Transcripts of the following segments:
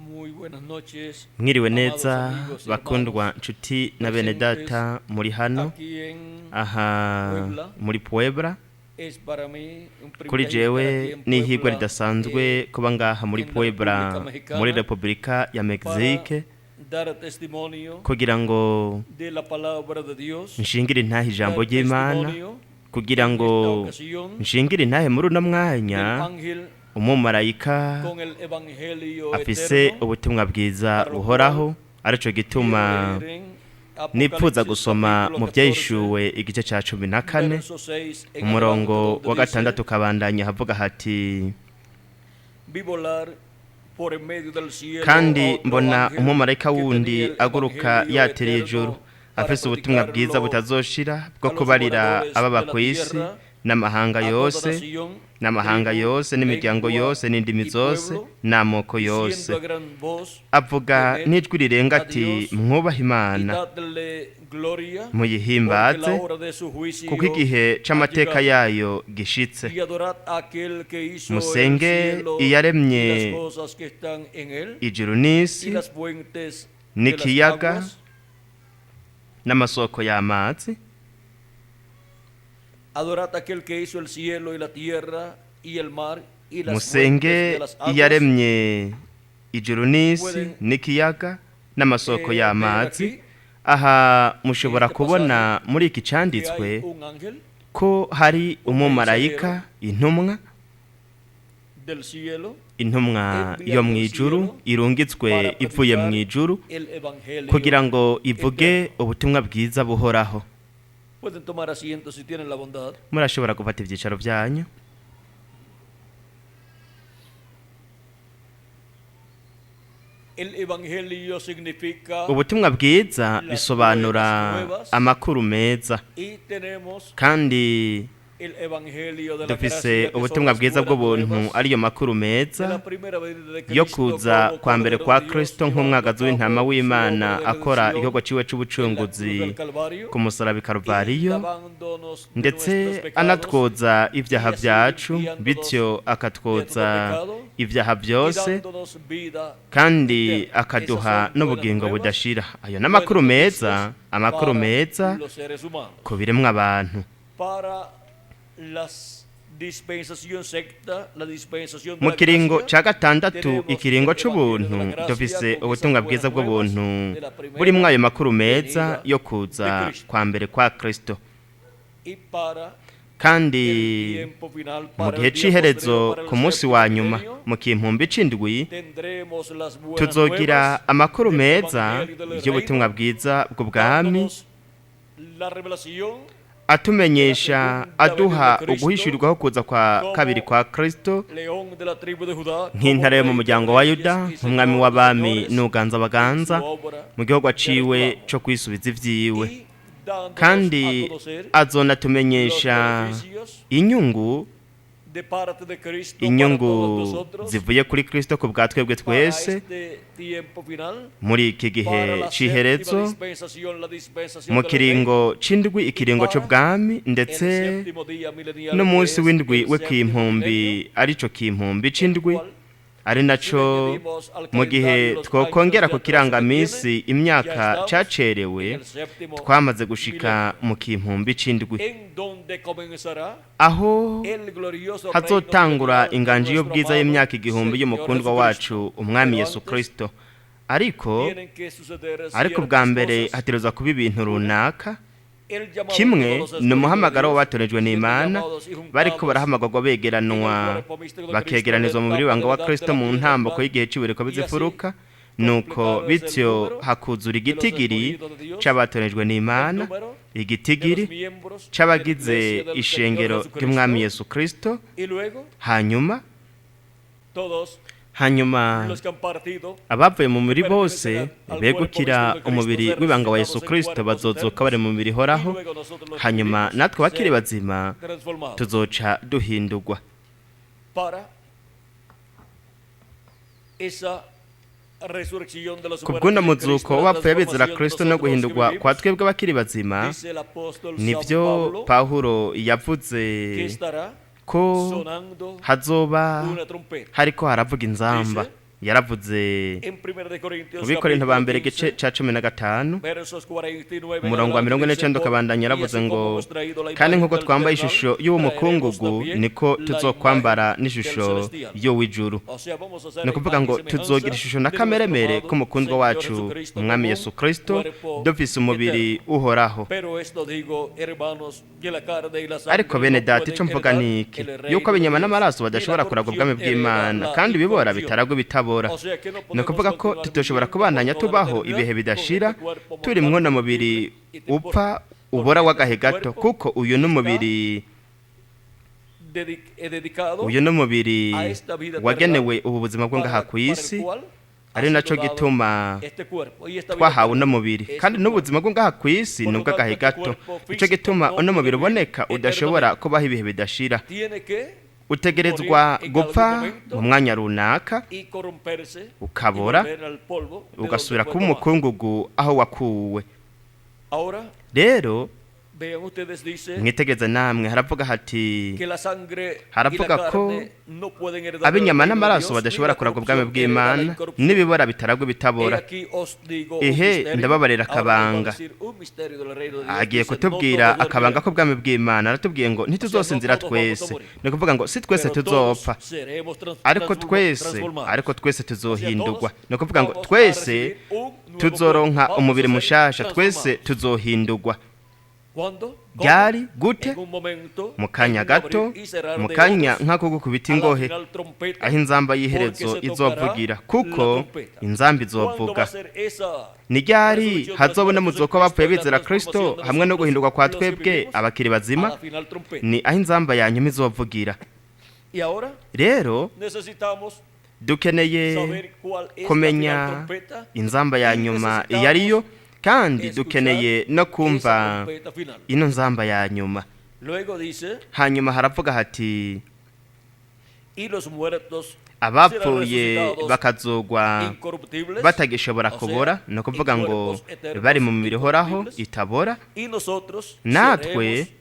Muy buenas noches, Mwiriwe amados neza amigos y bakundwa hermanos, nshuti na bene presentes data muri hano aquí en aha Puebla. muri Puebla. Es para mí un Kuri privilegio estar jewe aquí en ni ihirwe Puebla, ridasanzwe kuba ngaha muri en la Puebla República Mexicana muri Repubulika ya para Mexique dar testimonio kugira ngo de la palabra de Dios, nshingire intahe ijambo dar ry'Imana, testimonio kugira en ngo esta ocasión nshingire intahe muri uno del mwanya ángel umumarayika con el evangelio afise eterno. ubutumwa bwiza para lo buhoraho, arico Quiero gituma leer en nipfuza Apocalipsis gusoma capítulo mu 14, Vyahishuwe igice ca 14 verso 6 en umurongo adelante, wa donde dice: gatandatu ukabandanya havuga hati: Vi volar por en medio del cielo a Kandi otro mbona ángel umumarayika que tenía wundi el aguruka evangelio yatereye eterno ijuru para afise ubutumwa bwiza predicarlo butazoshira bwo a los kubarira moradores ababa de la ku isi tierra, n'amahanga a toda yose nación, n'amahanga tribu, yose n'imiryango lengua yose n'indimi y zose pueblo, n'amoko yose, diciendo a gran voz: avuga Temed n'ijwi rirenga a ati: Dios Mwubahe y Imana, dadle gloria, porque muyihimbaze, la hora de su juicio kuko igihe ha c'amateka llegado, yayo gishitse. y adorad a aquel que hizo el Musenge cielo y iyaremye las cosas que están en él, ijuru y n'isi las fuentes de las n'ikiyaga aguas. n'amasoko y'amazi. Adorad a aquel que hizo el cielo y la tierra y el mar y las fuentes Musenge de las aguas. iyaremye ijuru n'isi Pueden n'ikiyaga n'amasoko ver y'amazi. aquí Aha mushobora este kubona muri iki que hay canditswe un ángel ko hari umumarayika, intumwa, del cielo intumwa yo mu ijuru irungitswe para ivuye mu predicar ijuru el evangelio kugira ngo ivuge eterno. ubutumwa bwiza buhoraho. Pueden tomar asiento si tienen la bondad. Murashobora gufata ivyicaro vyanyu. El evangelio significa Ubutumwa bwiza las bisobanura buenas nuevas amakuru meza, y tenemos kandi el evangelio de la dufise gracia, que son ubutumwa las bwiza buenas bw'ubuntu, nuevas ariyo makuru de meza la primera venida de yo Cristo kuza como kwa mbere Cordero kwa de Dios Kristo llevando a nk'umwagazi w'intama cabo su w'Imana obra de akora redención igikorwa ciwe en la cruz c'ubucunguzi del Calvario ku musaraba i y Karuvariyo, lavándonos de ndetse nuestros pecados anatwoza y ibyaha así vyacu, limpiándonos bityo de todo akatwoza pecado ibyaha y vyose dándonos vida kandi eterna. Esas akaduha son buenas n'ubugingo nuevas, budashira. Ayo buenas n'amakuru noticias meza, amakuru para meza los seres humanos. ku biremwa abantu. Para las dispensación secta, la dispensación de Mu la kiringo gracia, ca gatandatu, tenemos ikiringo el evangelio de c'ubuntu, la gracia dufise con esas ubutumwa bwiza buenas nuevas bw'ubuntu de la primera burimwo ayo makuru meza venida yo de kuza Cristo. kwa mbere kwa Kristo. Y para Kandi el tiempo final, mu para gihe el día c'iherezo postrero, para ku el munsi séptimo wa nyuma milenio, mu kimpumbi c'indwi tendremos las buenas tuzogira nuevas amakuru del meza evangelio del y'ubutumwa reino, bwiza bw'ubwami, dándonos la revelación atumenyesha de la segunda aduha venida de Cristo uguhishurirwaho kuza kwa kabiri como kwa Kristo León de la tribu de Judá, como nk'intare yo mu Rey de muryango wa reyes Yuda, y nk'umwami Señor de w'abami señores, n'uganza en abaganza su obra mu gihugu de aciwe reclamo, co kwisubiza ivyiwe, y dándonos a kandi conocer los azonatumenyesha beneficios inyungu de parte de Cristo para inyungu todos nosotros, zivuye kuri Kristo ku bwa twebwe para twese este tiempo final, muri iki gihe para la séptima c'iherezo, dispensación, la dispensación mu del reino, kiringo c'indwi, y ikiringo para c'ubwami, el ndetse séptimo día milenial, que n'umunsi es w'indwi el we séptimo k'impumbi, milenio, arico kimpumbi el c'indwi, cual, ari si le naco añadimos al mu gihe calendario los años twokongera de ku atraso que tiene, kirangamisi ya imyaka estamos en cacerewe, el séptimo twamaze gushika milenio, mu kimpumbi c'indwi, en donde comenzará aho el glorioso reino hazotangura milenial de inganji nuestro y'ubwiza amado y'imyaka igihumbi Señor y'umukundwa Jesucristo. wacu umwami Pero Yesu antes Kristo. Ariko tienen que suceder ariko bwa ciertas mbere cosas. hategerezwa kuba ibintu Una, runaka. el llamado de Kimwe todos los ni escogidos de umuhamagaro Dios, w'abatorejwe siendo n'Imana, llamados y bariko juntados barahamagarwa en el begeranwa cuerpo místico de Cristo en la bakegeranizwa mu mubiri etapa de wanga la wa edad de Kristo la mu piedra ntambuko angular, y'igihe c'ibireko y así bizifuruka, nuko completar el bityo número hakuzura de los igitigiri escogidos de Dios, c'abatorejwe el n'Imana, número de los igitigiri miembros de la c'abagize iglesia del Señor ishengero ry'umwami Jesucristo, Yesu Kristo, y luego hanyuma todos hanyuma los que han partido abavuye mu mubiri bose pertenecerán al cuerpo begukira místico de Cristo, umubiri ser w'ibanga wa Yesu resucitados en Kristo, cuerpos bazozuka bari eternos, mu mubiri y ihoraho, luego nosotros los que hanyuma vivimos natwe abakiri ser bazima transformados tuzoca duhindurwa para esa resurrección de los ku muertos bw'uno en Cristo, muzuko la w'abapfuye bizera transformación de Kristo no nosotros los que guhindurwa kwa vivimos, twebwe abakiri bazima, dice el apóstol San nivyo Pablo Pawulo yavuze que estará ko sonando hazoba una trompeta. hariko haravuga inzamba. Dice Yaravuze En 1 de Corintios mu Bikorinto ba capítulo mbere igice 15, ca 15, versos 49 en umurongo wa adelante, mirongo ine dice, n'icenda ukabandanya, "Y yaravuze así ngo como hemos traído la kandi imagen nk'uko del twambaye terrenal, ishusho y'uwo traeremos mukungugu, también niko la tuzokwambara imagen del n'ishusho celestial." y'uw'ijuru. O sea, vamos a ser Ni ukuvuga imagen y ngo semejanza tuzogira ishusho na de kameremere nuestro amado k'umukundwa Señor wacu Jesucristo, umwami como un Yesu Kristo, cuerpo dufise umubiri eterno. uhoraho. Pero esto digo, hermanos, que la carne y la sangre Ariko bene no data, pueden ico mvuga heredar ni iki, el reino yuko de abinyama Dios, n'amaraso ni la badashobora kuragwa ubwami corrupción hereda bw'Imana, la kandi ibibora incorrupción. bitaragwa ibitabora. O sea que no Ni podemos ukuvuga ko continuar tutoshobora viviendo kubandanya por toda la tubaho eternidad ibihe con bidashira este cuerpo turi mortal, mw'uno mubiri y temporal, upfa ubora porque w'agahe este gato, cuerpo kuko uyu n'umubiri dedicado uyu n'umubiri a esta vida wagenewe terrenal ubu buzima bwo ngaha para, ku para el isi, cual ha ari sido naco dado gituma este cuerpo y esta vida twahawe uno terrenal, mubiri, este kandi cuerpo. n'ubuzima bwo ngaha ku isi Por ni lo tanto, ubw'agahe este gato. cuerpo Nico físico gituma no uno puede mubiri vivir uboneka udashobora eternamente. kubaho ibihe bidashira. Tiene que Utegerezwa morir en algún gupfa momento mu mwanya runaka, y corromperse y ukabora, volver al polvo de donde ugasubira fue kuba tomado. umukungugu aho wakuwe. Ahora, Rero vean ustedes, dice mwitegereze namwe, haravuga hati que la sangre y la haravuga ko carne no pueden heredar el ab'inyama reino de n'amaraso Dios, ni badashobora la kuragwa ubwami corrupción hereda la bw'Imana, incorrupción. n'ibibora bitaragwa He ibitabora. aquí os digo un Ehe, misterio. ndababarira Ahora nos va a akabanga. decir un misterio del reino de Dios. Agiye Dice, no kutubwira todos akabanga dormiremos, k'ubwami bw'Imana. Aratubwiye ngo o sea, no ntituzosinzira todos vamos a twese, morir, ni ukuvuga ngo si twese pero todos tuzopfa, seremos ariko twese transformados. ariko twese O sea, tuzohindurwa. todos Ni ukuvuga ngo vamos a twese recibir un nuevo cuerpo, tuzoronka vamos a umubiri ser mushasha, twese transformados. tuzohindurwa. ¿Cuándo? ¿Cómo? Ryari? Gute? En un momento, Mu en kanya un gato, abrir y cerrar mu de kanya ojos, nk'ako gukubita a la ingohe, final trompeta, aho inzamba porque y'iherezo se tocará izovugira, la kuko trompeta. inzamba ¿Cuándo va izovuga. a ser esa Ni ryari resurrección de los hazobona muertos en muzuko w'abapfuye Cristo y la bizera Kristo transformación de hamwe no nosotros guhindurwa kwa los que twebwe vivimos abakiri a bazima? la final trompeta? Ni aho inzamba ya nyuma izovugira. Y ahora Rero necesitamos dukeneye saber cuál es la final kumenya trompeta inzamba ya y nyuma iyo ariyo, necesitamos kandi escuchar dukeneye no esa kumva trompeta final. ino nzamba ya nyuma. Luego dice, Hanyuma haravuga hati y los muertos serán abapfuye resucitados bakazogwa incorruptibles, batagishobora o sea, kubora, ni ukuvuga en ngo cuerpos eternos bari mu mibiri ihoraho incorruptibles, itabora, y nosotros natwe seremos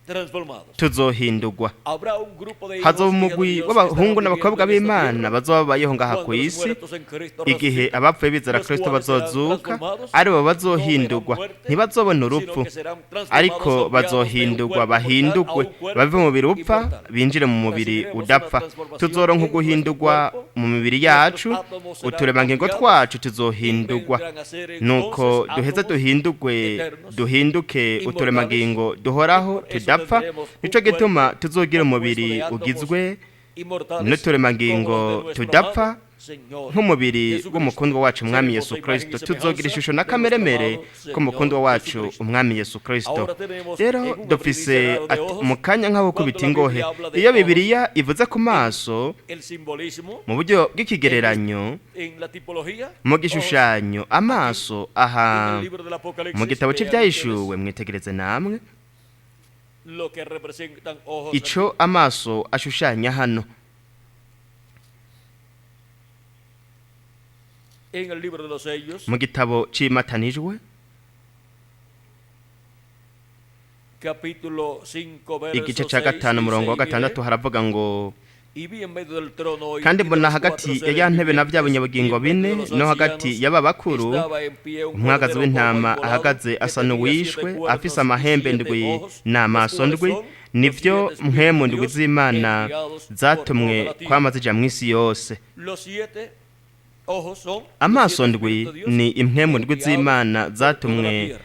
transformados. Tuzohindurwa. Habrá un grupo de hijos Hazoba y hijas de umugwi Dios que w'abahungu estarán n'abakobwa viviendo en esta b'Imana tierra bazoba babayeho ngaha cuando ku los isi muertos en Cristo igihe resuciten, abapfuye bizera los Kristo cuales serán bazozuka, transformados, aribo no verán bazohindurwa, muerte, ntibazobona sino urupfu, que serán transformados, ariko cambiados de un bazohindurwa, cuerpo mortal a bahindurwe un cuerpo bave mu mubiri upfa inmortal. binjire mu mubiri Recibiremos una udapfa. transformación Tuzoronka en nuestro uguhindurwa cuerpo, mu mibiri nuestros yacu, átomos serán uturemangingo cambiados twacu y tuzohindurwa, vendrán a ser nuko entonces duheze átomos duhindurwe, eternos, duhinduke inmortales, uturemangingo y duhoraho por eso tudapfa. tendremos un Nico gituma cuerpo tuzogira compuesto umubiri de átomos ugizwe inmortales como n'uturemangingo los de nuestro tudapfa amado Señor nk'umubiri Jesucristo. w'umukundwa wacu umwami Seremos Yesu a imagen y Kristo. Tuzogira semejanza ishusho na de nuestro kameremere amado k'umukundwa Señor wacu Jesucristo. umwami Yesu Kristo. Ahora tenemos Rero en un abrir y dufise cerrar de ati ojos, mu kanya nk'aho cuando kubita la ingohe, Biblia habla de iyo ojos, Bibiliya ivuze ku maso el simbolismo mu buryo bw'ikigereranyo, en la tipología, mu ojos, gishushanyo, amaso en aha el libro del mu Apocalipsis, gitabo vean c'Ivyahishuwe, ustedes mwitegereze namwe lo que representan ojos ico aquí. amaso ashushanya hano. En el libro de los sellos, Mu gitabo c'imatanijwe, capítulo 5, igice verso ca 6, gatanu dice, umurongo wa y miré, gatandatu haravuga ngo y vi en medio del trono y, kandi y de mbona los cuatro hagati ya seres ya ntebe na bya vivientes y binyabugingo en medio bine de los no hagati ancianos y'aba bakuru estaba en pie un umwagazi cordero como w'intama inmolado ahagaze que asa tenía siete n'uwishwe, afise cuernos y amahembe siete ndwi ojos, los n'amaso cuales ndwi, son los nivyo siete espíritus mpwemu de ndwi Dios z'Imana enviados por zatumwe toda la tierra. kwama zija mw'isi yose. Los siete ojos son los Amaso siete ndwi espíritus de Dios ni impwemu ndwi enviados z'Imana por toda la zatumwe tierra.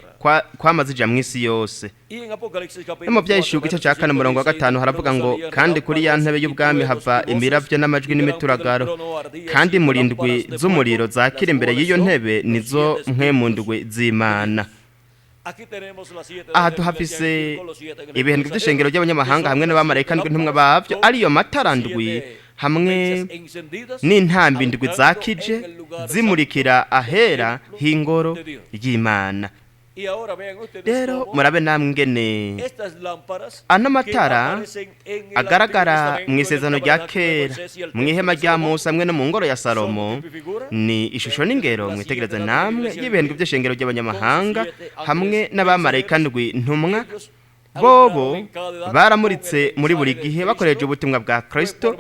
kwama zija mw'isi yose. Y en Apocalipsis No mu capítulo 4, Vyahishuwe igice verso ca kane 5 umurongo wa dice, y gatanu del haravuga trono ngo salían kandi kuri ya lámparas ntebe y y'ubwami truenos hava y voces, imiravyo y n'amajwi delante del n'imituragaro, trono ardía kandi siete mu ndwi lámparas de z'umuriro fuego, las zakira imbere cuales y'iyo son ntebe los nizo siete mpwemu espíritus ndwi de z'Imana. Dios. Aquí tenemos las siete Aha de la iglesia tuhafise con los siete ángeles ibihembwe by'ishengero mensajeros, que ry'abanyamahanga son hamwe las n'abamarayika siete ndwi ntumwa lámparas bavyo, con ariyo matara ndwi siete hamwe mechas encendidas, n'intambi ndwi alumbrando zakije en el lugar zimurikira santo del ahera templo h'ingoro de Dios. y'Imana. Y ahora vean ustedes Rero cómo murabe namwe ingene estas lámparas ano que matara aparecen en el Antiguo agaragara Testamento, mu en el isezerano rya tabernáculo de kera, Moisés y el mu templo ihema de rya Salomón, Musa hamwe no mu ngoro ya son Salomo, tipifigura ni ishusho n'ingero, las siete mwitegereze edades de la namwe iglesia y'ibihembwe gentil by'ishengero con sus ry'abanyamahanga siete hamwe ángeles n'abamarayika mensajeros. ndwi ntumwa. Ellos Bobo baramuritse muri buri gihe bakoresheje ubutumwa bwa Kristo.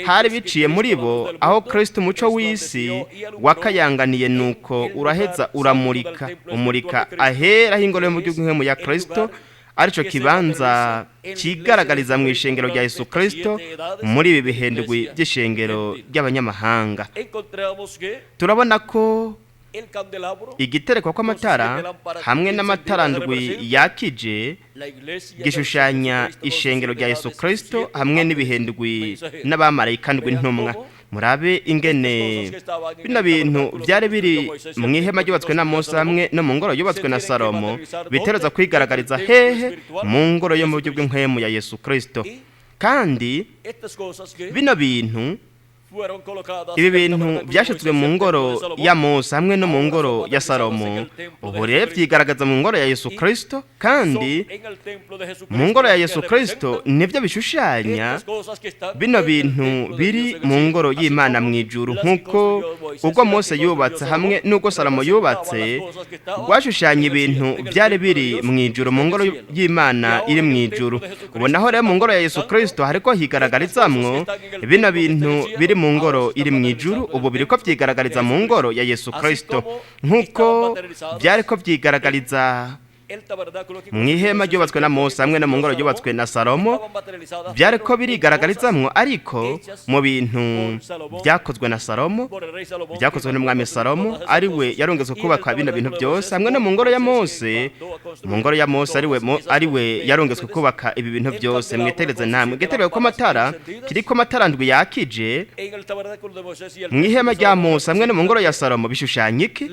Hari biciye muri bo aho Kristo, umuco w'isi, wakayanganiye, nuko uraheza uramurika, umurika ahera h'ingoro yo mu gihugu ya Kristo, arico kibanza kigaragariza mu ishengero rya Yesu Kristo muri ibi bihendwi by'ishengero ry'abanyamahanga. Turabona ko igiterekwa kw'amatara hamwe n'amatara ndwi yakije gishushanya ishengero rya Yesu Kristo hamwe n'ibihendwi n'abamarayika ndwi ntumwa. Murabe ingene bino bintu byari biri mu ihema ryubatswe na Mose hamwe no mu ngoro yubatswe na Salomo bitereza kwigaragariza hehe? Mu ngoro yo mu buryo bw'impwemu ya Yesu Kristo. Kandi bino bintu, ibi bintu byashyizwe mu ngoro ya Mose hamwe no mu ngoro ya Salomo, ubu rero byigaragaza mu ngoro ya Yesu Kristo. Kandi mu ngoro ya Yesu Kristo nibyo bishushanya bino bintu biri mu ngoro y'Imana mu ijuru, nk'uko ubwo Mose yubatse hamwe n'ubwo Salomo yubatse rwashushanya ibintu byari biri mu ijuru, mu ngoro y'Imana iri mu ijuru. Ubu naho rero mu ngoro ya Yesu Kristo hariko higaragarizamwo bino bintu biri mu ngoro iri mu ijuru. Ubu biriko vyigaragariza mu ngoro ya Yesu Kristo, nk'uko byariko vyigaragariza mu ihema ryubatswe na Mose hamwe no mu ngoro ryubatswe na Salomo. Byariko birigaragarizamwo ariko mu bintu byakozwe na Salomo, byakozwe n'umwami Salomo, ari we yarongezwe kubaka bino bintu byose, hamwe no mu ngoro ya Mose, mu ngoro ya Mose ari we yarongezwe kubaka ibi bintu byose. Mwitegereze namwe igitereko kw'amatara kiriko amatara ndwi yakije mu ihema rya Mose hamwe no mu ngoro ya Salomo bishushanya iki?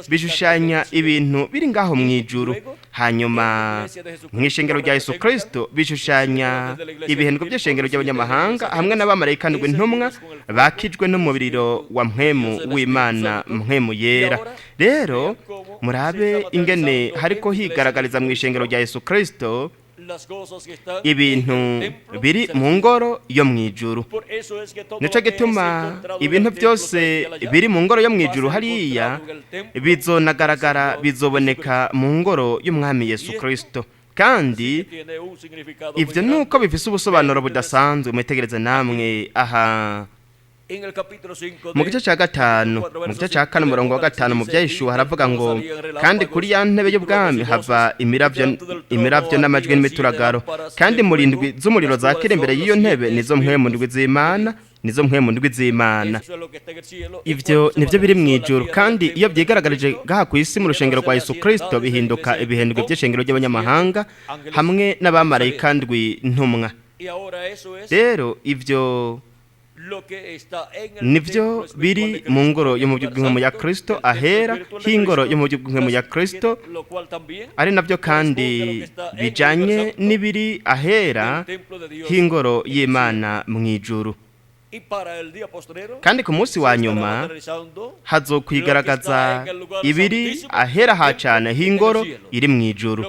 Bishushanya ibintu biri ngaho mu ijuru. Hanyuma mu ishengero rya Yesu Kristo bishushanya ibihendwa by'ishengero ry'abanyamahanga hamwe n'abamarayika ndwi ntumwa bakijwe n'umuriro wa mpwemu w'Imana, mpwemu yera. Rero murabe ingene hariko higaragariza mu ishengero rya Yesu Kristo ibintu biri mu ngoro yo mu ijuru. Nico gituma ibintu byose biri mu ngoro yo mu ijuru hariya bizonagaragara, bizoboneka mu ngoro y'umwami Yesu Kristo. Kandi ibyo nuko bifise ubusobanuro budasanzwe. Mwitegereze namwe aha mu gice cya 5, mu gice cya 4, umurongo wa 5 mu Byahishuwe, haravuga ngo: "Kandi kuri ya ntebe y'ubwami hava imiravyo n'amajwi n'imituragaro, kandi mu ndwi z'umuriro zakira imbere y'iyo ntebe, nizo mpwemu ndwi z'Imana, nizo mpwemu ndwi z'Imana." Ivyo nivyo biri mu ijuru, kandi iyo byigaragarije gaha ku isi mu rushengero rwa Yesu Kristo bihinduka ibihendwe by'ishengero ry'abanyamahanga hamwe n'abamarayika ndwi ntumwa. Rero ivyo nivyo biri mu ngoro yo mu buryo bw'impwemu ya Kristo, ahera h'ingoro yo mu buryo bw'impwemu ya Kristo, ari nabyo kandi bijanye n'ibiri ahera h'ingoro y'Imana mu ijuru. Kandi ku munsi wa nyuma hazokwigaragaza ibiri ahera ha cane h'ingoro iri mu ijuru,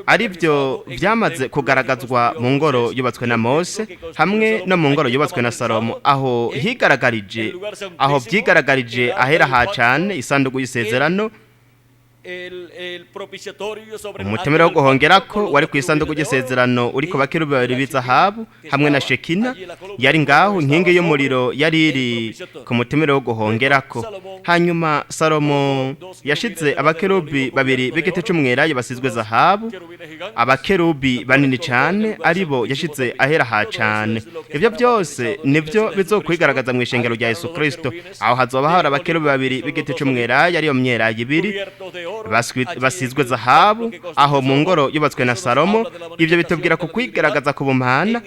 aribyo byamaze kugaragazwa mu ngoro yubatswe na Mose hamwe no mu ngoro yubatswe na Salomo, aho higaragarijwe, aho byigaragarije ahera ha cane isanduku y'isezerano, umutemero wo guhongerako wari ku isanduku y'isezerano uri ku bakerubi babiri b'izahabu hamwe na Shekina yari ngaho, inkingi y'umuriro yari iri ku mutemero wo guhongerako. Hanyuma Salomo yashize abakerubi babiri b'igiti c'umwelayo basizwe zahabu, abakerubi banini cane, aribo yashize ahera ha cane. Ibyo byose nibyo bizokwigaragaza mu ishengero rya Yesu Kristo. Aho hazoba hari abakerubi babiri b'igiti c'umwelayo, ariyo myelayo ibiri basizwe zahabu, aho mu ngoro yubatswe na Salomo. Ibyo bitubwira ku kwigaragaza ku bumana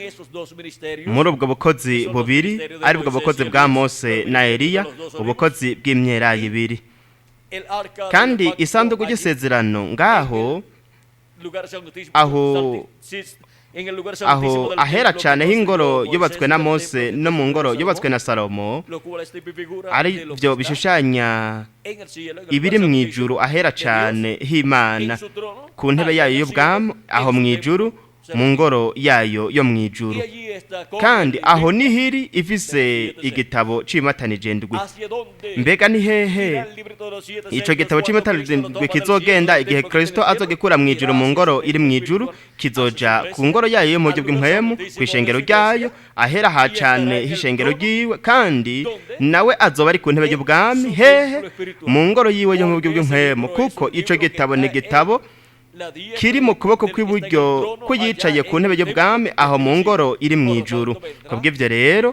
muri ubwo bukozi bubiri, ari bwo bukozi bwa Mose na Eliya, ubukozi bw'imyelayo ibiri. Kandi isanduku y'isezerano ngaho aho ahera cane h'ingoro yubatswe na Mose no mu ngoro yubatswe na Salomo, ari byo bishushanya ibiri mu ijuru ahera cane h'Imana ku ntebe yayo y'ubwami aho mu ijuru. mu ngoro yayo yo mu ijuru, kandi aho nihiri ifise igitabo cimatanije ndwi. Mbega ni hehe ico gitabo cimatanije ndwi kizogenda igihe Kristo azogikura mu ijuru mu ngoro iri mu ijuru? Kizoja ku ngoro yayo yo mu buryo bw'impwemu, ku ishengero ryayo, ahera ha cane h'ishengero ryiwe, kandi nawe azoba ari ku ntebe y'ubwami. Hehe? Mu ngoro yiwe yo mu buryo bw'impwemu, kuko ico gitabo ni igitabo kiri mu kuboko kw'iburyo kuyicaye ku ntebe y'ubwami aho mu ngoro iri mu ijuru. Kubw'ivyo rero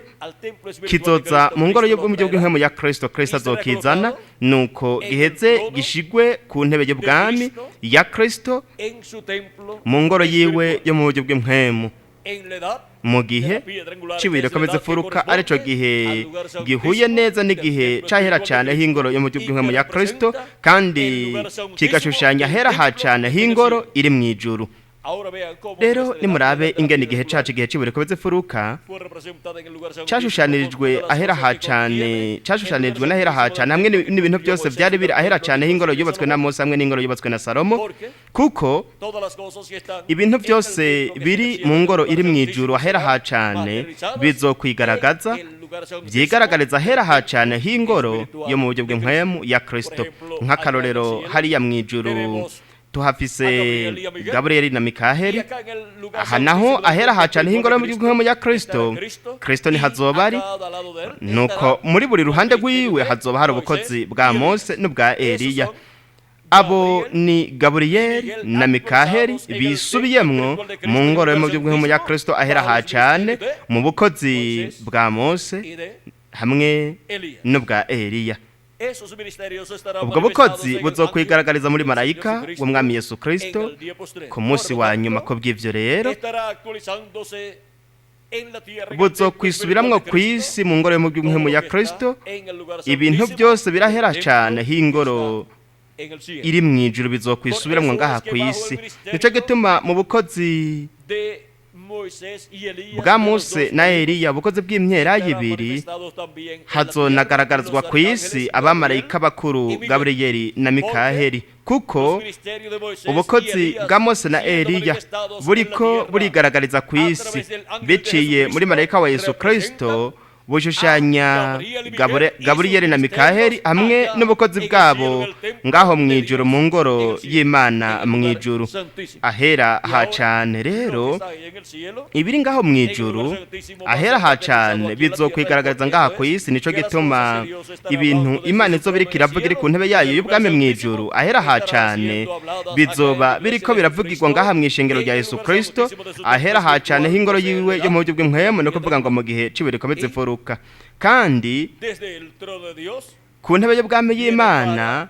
kizoza mu ngoro y'ubwami bw'impwemu ya Kristo. Kristo azokizana, nuko giheze gishigwe ku ntebe y'ubwami ya Kristo mu ngoro yiwe yo mu buryo bw'impwemu, mu gihe cibuye rikomeza imfuruka, arico gihe gihuye neza n'igihe cahera cane h'ingoro yo mu buryo bw'impwemu ya Kristo, kandi kigashushanya hera ha cane h'ingoro iri mu ijuru. Rero nimurabe ingene igihe cacu, igihe cibuye rikomeza imfuruka, cashushanirijwe ahera ha cane, cashushanirijwe n'ahera ha cane hamwe n'ibintu byose byari biri ahera cane h'ingoro yubatswe na Mose hamwe n'ingoro yubatswe na Salomo, kuko ibintu byose biri mu ngoro iri mu ijuru ahera ha cane bizokwigaragaza, vyigaragariza ahera ha cane h'ingoro yo mu buryo bw'impwemu ya Kristo. Nk'akarorero, hariya mu ijuru tuhafise Gaburiyeli na Mikaheli. Aha naho ahera ha cane h'ingoro yo mu buryo bw'impwemu ya Kristo, Kristo ni hazoba ari, nuko muri buri ruhande rwiwe hazoba hari ubukozi bwa Mose n'ubwa Eliya. Abo ni Gaburiyeli na Mikaheli bisubiyemwo mu ngoro yo mu buryo bw'impwemu ya Kristo ahera ha cane mu bukozi bwa Mose hamwe n'ubwa Eliya. Ubwo bukozi buzokwigaragariza muri marayika w'umwami Yesu Kristo ku munsi wa nyuma. Ko bw'ivyo rero buzokwisubiramwo ku isi mu ngoro yo mu bw'impwemu ya Kristo. Ibintu byose birahera cane h'ingoro iri mu ijuru bizokwisubiramwo ngaha ku isi. Nico gituma mu bukozi bwa Mose na Eliya, ubukozi bw'imyera y'ibiri, hazonagaragarizwa ku isi abamarayika bakuru Gaburiyeli na Mikaheli, kuko ubukozi bwa Mose na Eliya buriko burigaragariza ku isi biciye muri marayika wa Yesu Kristo, bushushanya Gaburiyeli na Mikaheli hamwe n'ubukozi bwabo ngaho mu ijuru mu ngoro y'Imana mu ijuru ahera ha cane. Rero ibiri ngaho mu ijuru ahera ha cane bizokwigaragariza ngaha ku isi. Nico gituma ibintu Imana izoba iriko iravuga iri ku ntebe yayo y'ubwami mu ijuru ahera ha cane bizoba biriko biravugirwa ngaha mu ishengero rya Yesu Kristo ahera ha cane h'ingoro yiwe yo mu buryo bw'impwemu, no kuvuga ngo mu gihe cibuye rikomeza imfuruka. Kandi ku ntebe y'ubwami y'Imana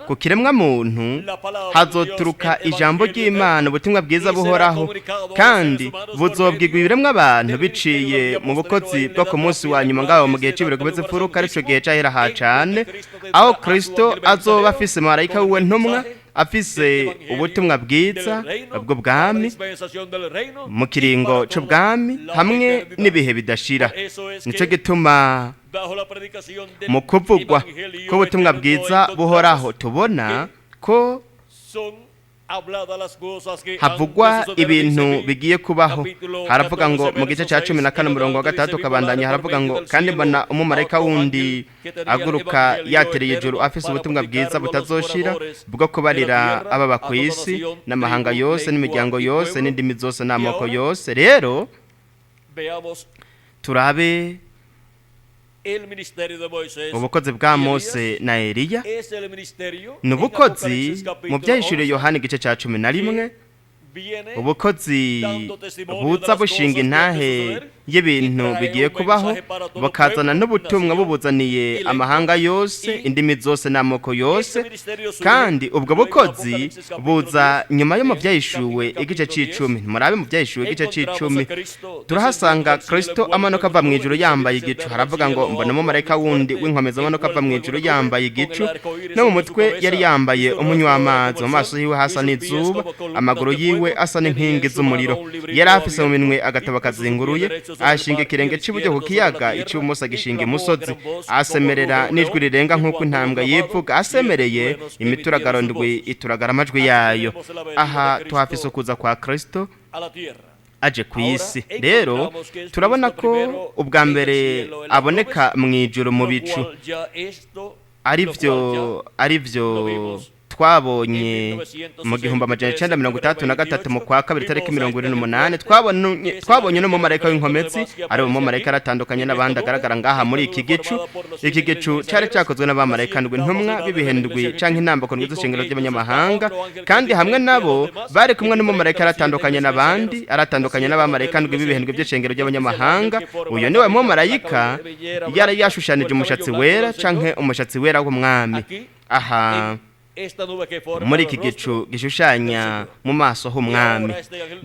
ku kiremwa muntu hazoturuka ijambo ry'Imana, ubutumwa bwiza buhoraho, kandi buzobwirwa ibiremwa abantu biciye mu bukozi bwo ku munsi wa nyuma ngaho mu gihe c'ibiro komeze imfuruka, arico gihe c'ahera ha cane, aho Kristo azoba afise marayika wiwe ntumwa afise ubutumwa bwiza bwo bwami mu kiringo c'ubwami hamwe n'ibihe bidashira. Nico gituma mu kuvugwa k'ubutumwa bwiza buhoraho tubona ko havugwa ibintu bigiye kubaho. Haravuga ngo mu gice cya 14 umurongo wa 6 kabandanya, haravuga ngo: "Kandi mbona umumarayika wundi aguruka yatereye ijuru, afise ubutumwa bwiza butazoshira bwo kubarira ababa ku isi n'amahanga yose n'imiryango yose n'indimi zose n'amoko yose." Rero turabe ubukozi bwa Mose na Eliya. Ni ubukozi mu byahishuriye Yohana igice cya 11, ubukozi buza bushinga intahe y'ibintu bigiye kubaho, bukazana n'ubutumwa bubuzaniye amahanga yose, indimi zose n'amoko yose. Kandi ubwo bukozi buza nyuma yo mu byahishuwe igice c'icumi. Murabe mu byahishuwe igice c'icumi, turahasanga Kristo amanuka ava mu ijuru yambaye igicu. Haravuga ngo: "Mbona umumarayika wundi w'inkomezi amanuka ava mu ijuru yambaye igicu, no mu mutwe yari yambaye umunywa w'amazi, mu maso yiwe hasa n'izuba, amaguru yiwe asa n'inkingi z'umuriro. Yari afise mu minwe agatabo kazinguruye, ashinga ikirenge cy'iburyo ku kiyaga, icy'ibumoso agishinga imusozi. Asemerera n'ijwi rirenga nk'uko intambwe yivuga asemereye, imituragaro ndwi ituragara amajwi yayo." Aha tuhafise ukuza kwa Kristo. Aje ku isi rero, turabona ko ubwa mbere aboneka mu ijuru mu bicu, aribyo twabonye mu 1963 mu kwa kabiri tariki 28. Twabonye n'umumarayika w'inkomezi, ari umumarayika aratandukanye n'abandi, agaragara ngaha muri iki gicu. Iki gicu cyari cyakozwe n'abamarayika ndwi, ntumwa b'ibihendwi canke intambako ndwi z'ishengero ry'abanyamahanga, kandi hamwe nabo bari kumwe n'umumarayika aratandukanye n'abandi, aratandukanye n'abamarayika ndwi b'ibihendwi by'ishengero ry'abanyamahanga. Uyu niwe mumarayika yari yashushanije umushatsi wera canke umushatsi wera w'umwami aha muri iki gicu gishushanya mu maso h'umwami.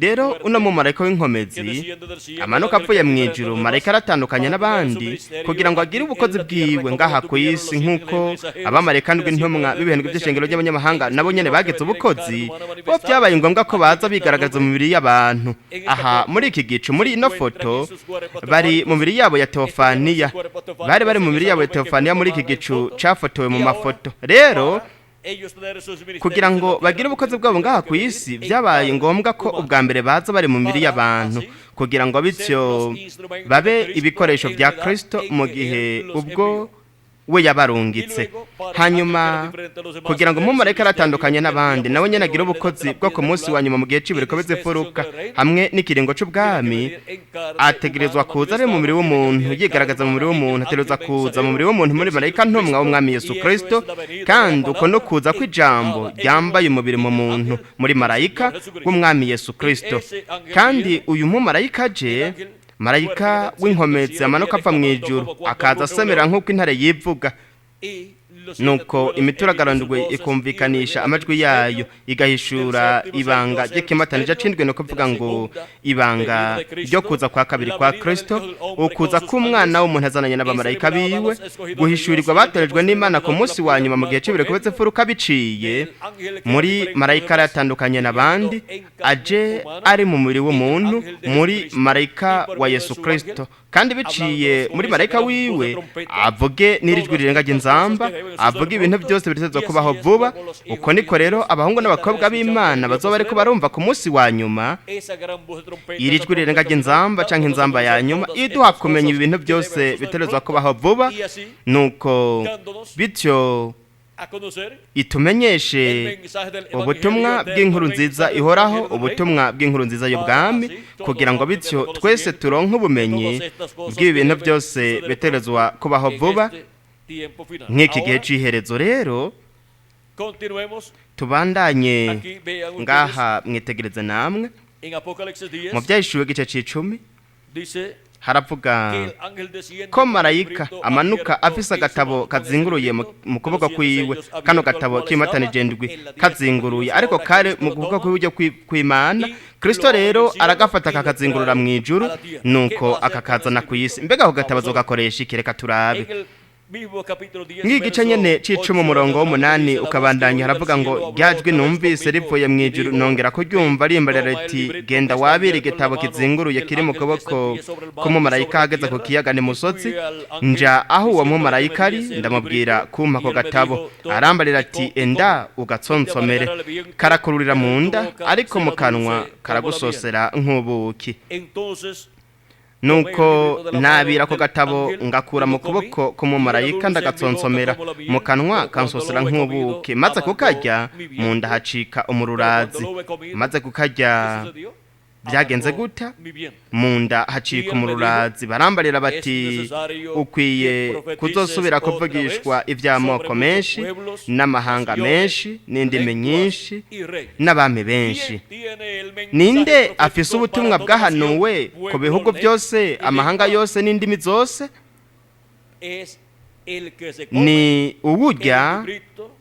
Rero uno mumarayika w'inkomezi amanuka apfuye mu ijuru, marayika aratandukanye n'abandi, kugira ngo agire ubukozi bwiwe ngaha ku isi, nk'uko abamarayika ndwi intumwa b'ibihembwe by'ishengero ry'abanyamahanga nabo nyene bageze ubukozi bo, byabaye ngombwa ko baza bigaragaza mu mibiri y'abantu. Aha muri iki gicu, muri ino foto, bari mu mibiri yabo ya teofaniya, bari mu mibiri yabo ya teofaniya muri iki gicu cafotowe mu mafoto. Rero kugira ngo bagire ubukozi bwabo ngaha ku isi, byabaye ngombwa ko ubwa mbere baza bari mu mibiri y'abantu, kugira ngo bityo babe ibikoresho bya Kristo mu gihe ubwo we yabarungitse. Hanyuma kugira ngo umumarayika aratandukanye n'abandi nawe nyine agire ubukozi bwo ku munsi wa nyuma mu gihe c'ibiriko bizifuruka hamwe n'ikiringo c'ubwami, ategerezwa kuza ari mu mubiri w'umuntu, yigaragaza mu mubiri w'umuntu. Ategerezwa kuza mu mubiri w'umuntu muri marayika ntumwa w'umwami Yesu Kristo, kandi uko no kuza kw'ijambo ryambaye umubiri mu muntu muri marayika w'umwami Yesu Kristo. Kandi uyu mumarayika aje, marayika w'inkomezi amanuka ava mu ijuru, akaza asemera nk'uko intare yivuga, nuko imituragaro ikumvikanisha amajwi yayo, igahishura ibanga ry'ikimatanije cindwe, no kuvuga ngo ibanga ryo kuza kwa kabiri kwa Kristo, ukuza k'umwana w'umuntu azananye n'abamarayika biwe, guhishurirwa batorejwe n'Imana ku munsi wa nyuma mu gihe c'ibiriko bitsefuruka, biciye muri marayika aratandukanye n'abandi, aje ari mu mubiri w'umuntu muri marayika wa Yesu Kristo, kandi biciye muri marayika wiwe avuge n'irijwi rirenga ry'inzamba, avuga ibintu byose bitezwa kubaho vuba. Uko niko rero abahungu n'abakobwa b'Imana bazoba bariko barumva ku munsi wa nyuma iri jwi rirenga ry'inzamba canke inzamba ya nyuma iduha kumenya ibintu byose biterezwa kubaho vuba, nuko bityo itumenyeshe ubutumwa bw'inkuru nziza ihoraho, ubutumwa bw'inkuru nziza y'ubwami, kugira ngo bityo twese turonke ubumenyi bw'ibi bintu byose biterezwa kubaho vuba nk'iki gihe cy'iherezo. Rero tubandanye ngaha, mwitegereze namwe mu Byahishuwe igice c'icumi, haravuga ko marayika amanuka afise agatabo kazinguruye mu kuboko kwiwe. Kano gatabo kimatanije ndwi kazinguruye, ariko kare mu kuboko kw'iburyo kw'Imana. Kristo rero aragafata akakazingurura mu ijuru, nuko akakazana ku isi. Mbega ako gatabo azogakoresha iki? Reka turabe. Nk'igice nyene c'icumi, umurongo w'8 ukabandanya, haravuga ngo: "Ryajwi numvise rivuye mu ijuru nongera kuryumva rimbarira riti: 'Genda wabire igitabo kizinguruye kiri mu kuboko k'umumarayika ahagaze ku kiyaga n'imusozi.' Nja aho uwo mumarayika ari, ndamubwira kumpa ako gatabo. Arambarira ati: 'Enda ugatsonsomere, karakururira mu nda, ariko mu kanwa karagusosera nk'ubuki.' Nuko nabira ako gatabo, ngakura mu kuboko k'umumarayika, ndagatsonsomera, mu kanwa kansosera nk'ubuki. Maze kukarya, mu nda hacika umururazi." Maze kukarya byagenze guta? Mu nda hacika umururazi. Barambarira bati: 'Ukwiye kuzosubira kuvugishwa iby'amoko menshi n'amahanga menshi n'indimi nyinshi n'abami benshi.'" Ninde afise ubutumwa bwahanuwe ku bihugu byose, amahanga yose n'indimi zose? Ni uwurya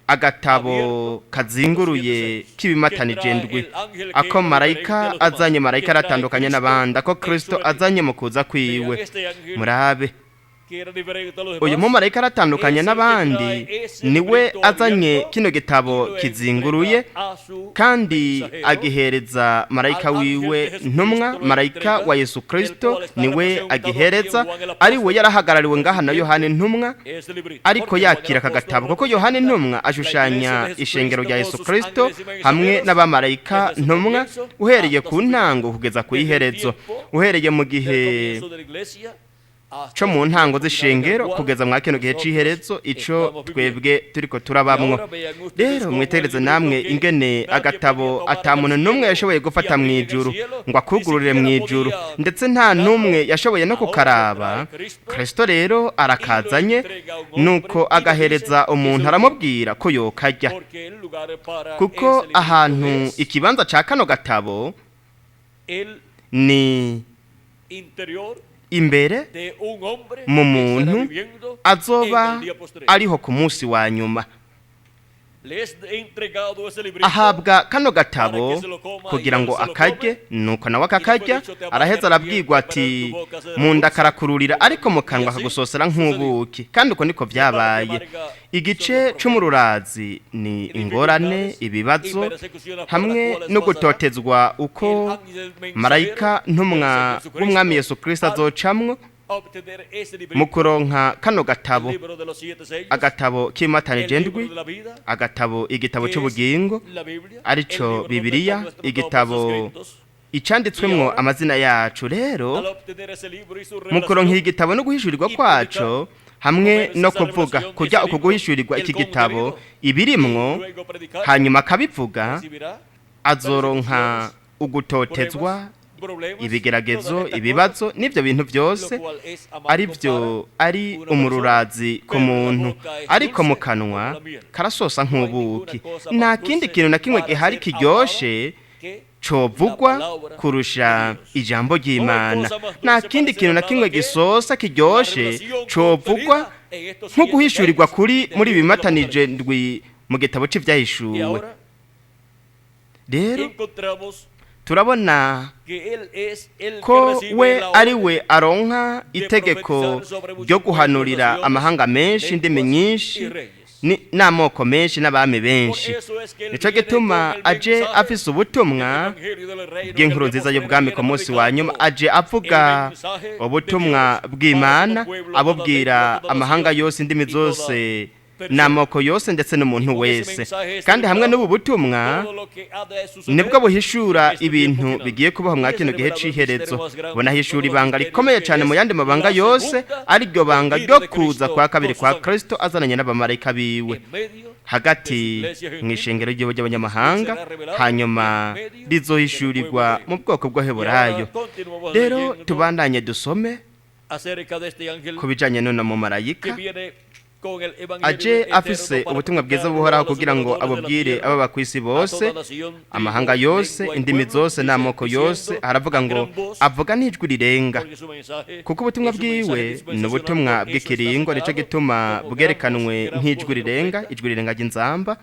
agatabo kazinguruye k'ibimatanije ndwi, ako marayika azanye, marayika aratandukanye n'abandi, ako Kristo azanye mu kuza kwiwe. Murabe. Uyu mumarayika aratandukanye n'abandi, niwe azanye kino gitabo kizinguruye kandi agihereza marayika wiwe ntumwa. Marayika wa Yesu Kristo niwe agihereza, ari we yarahagarariwe ngaha na Yohani ntumwa, ariko yakira aka gatabo, kuko Yohani ntumwa ashushanya ishengero rya Yesu Kristo hamwe n'abamarayika ntumwa, uhereye ku ntango kugeza ku iherezo, uhereye mu gihe co mu ntango z'ishengero kugeza mwa kino gihe c'iherezo ico twebwe turiko turabamwo. Rero mwitegereze namwe ingene agatabo ata muntu n'umwe yashoboye gufata mu ijuru ngo akugururire mu ijuru, ndetse nta n'umwe yashoboye no kukaraba. Kristo rero arakazanye, nuko agahereza umuntu, aramubwira ko yokarya, kuko ahantu ikibanza ca kano gatabo ni imbere mu muntu azoba ariho ku munsi wa nyuma. Ahabwa kano gatabo kugira ngo akarye, nuko nawe akakarya. Araheza arabwirwa ati: "Mu nda karakururira, ariko mu kanwa kagusosera nk'ubuki." Kandi uko niko byabaye. Igice c'umururazi ni ingorane, ibibazo hamwe no gutotezwa uko marayika ntumwa w'umwami Yesu Kristo azocamwo mu kuronka kano gatabo, agatabo k'imatanije ndwi, agatabo igitabo cy'ubugingo, arico Bibiliya, igitabo icanditswemwo amazina yacu. Rero mu kuronka igitabo no guhishurirwa kwaco hamwe no kuvuga kujya uko guhishurirwa iki gitabo ibirimwo, hanyuma akabivuga, azoronka ugutotezwa, ibigeragezo, ibibazo n'ibyo bintu byose, ari byo ari umururazi ku muntu, ariko mu kanwa karasosa nk'ubuki. Nta kindi kintu na kimwe gihari kiryoshe covugwa kurusha ijambo ry'Imana. Nta kindi kintu na kimwe gisosa kiryoshe covugwa nko guhishurirwa kuri muri bimatanije ndwi mu gitabo c'Ivyahishuwe. Rero turabona ko we ari we aronka itegeko ryo guhanurira amahanga menshi, indimi nyinshi n'amoko menshi n'abami benshi. Nico gituma aje afise ubutumwa bw'inkuru nziza y'ubwami ku munsi wa nyuma, aje avuga ubutumwa bw'Imana, abubwira amahanga yose, indimi zose n'amoko yose, ndetse n'umuntu wese. Kandi hamwe n'ubu butumwa nibwo buhishura ibintu bigiye kubaho mwa kino gihe c'iherezo, bunahishura ibanga rikomeye cyane mu yandi mabanga yose, ari ryo banga ryo kuza kwa kabiri kwa Kristo azananye n'abamarayika biwe hagati mu ishengero ry'igihugu ry'abanyamahanga, hanyuma rizohishurirwa mu bwoko bw'Abaheburayo. Rero tubandanye dusome ku bijanye n'uno mumarayika aje afise ubutumwa bwiza buhoraho kugira ngo abubwire ababa ku isi bose, amahanga yose, indimi zose n'amoko yose. Haravuga ngo avuga n'ijwi rirenga, kuko ubutumwa bwiwe ni ubutumwa bw'ikiringo, nico gituma bwerekanwe nk'ijwi rirenga, ijwi rirenga ry'inzamba,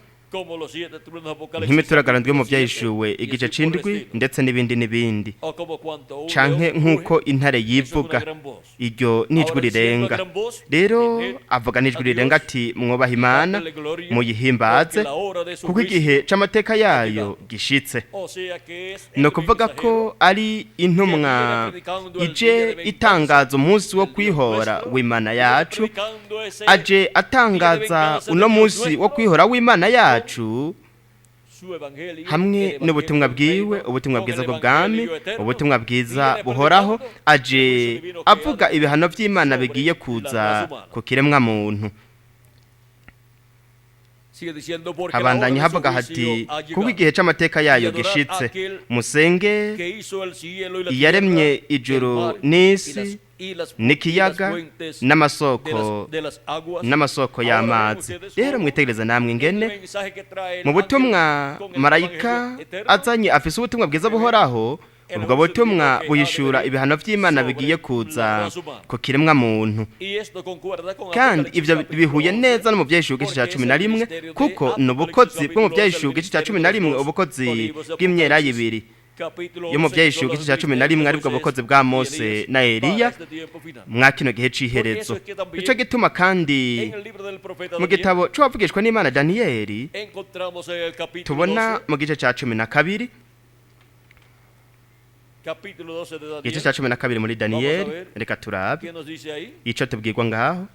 nk'imituragaro ndwi mu Byahishuwe igice c'indwi, ndetse n'ibindi n'ibindi, canke nk'uko intare yivuga, iryo n'ijwi rirenga. Rero avuga n'ijwi rirenga ati: "Mwubaha Imana, muyihimbaze, kuko igihe c'amateka yayo gishitse." Ni ukuvuga ko ari intumwa ije itangaza umunsi wo kwihora w'Imana yacu. Aje atangaza uno munsi wo kwihora w'Imana yacu hamwe n'ubutumwa bwiwe, ubutumwa bwiza bw'ubwami, ubutumwa bwiza buhoraho. Aje avuga ibihano by'Imana bigiye kuza ku kiremwa muntu. Habandanya havuga hati: "Kuko igihe c'amateka yayo gishitse, musenge iyaremye ijuru n'isi n'ikiyaga n'amasoko y'amazi." Rero mwitegereze namwe ingene mu butumwa marayika azanye afise ubutumwa bwiza buhoraho, ubwo butumwa buhishura ibihano by'Imana bigiye kuza ku kiremwa muntu. Kandi ibyo bihuye neza no mu Byahishuwe igice cya 11, kuko ni ubukozi bwo mu Byahishuwe igice cya 11, ubukozi bw'imyelayo ibiri. yo mu Vyahishuwe igice cya 11, aribwo bukozi bwa Mose na Eliya mwa kino gihe c'iherezo. Nico gituma kandi mu gitabo c'uwavugishwa n'Imana Daniyeli tubona mu gice ca 12, igice ca 12 muri Daniyeli. Reka turabe ico tubwirwa ngaho.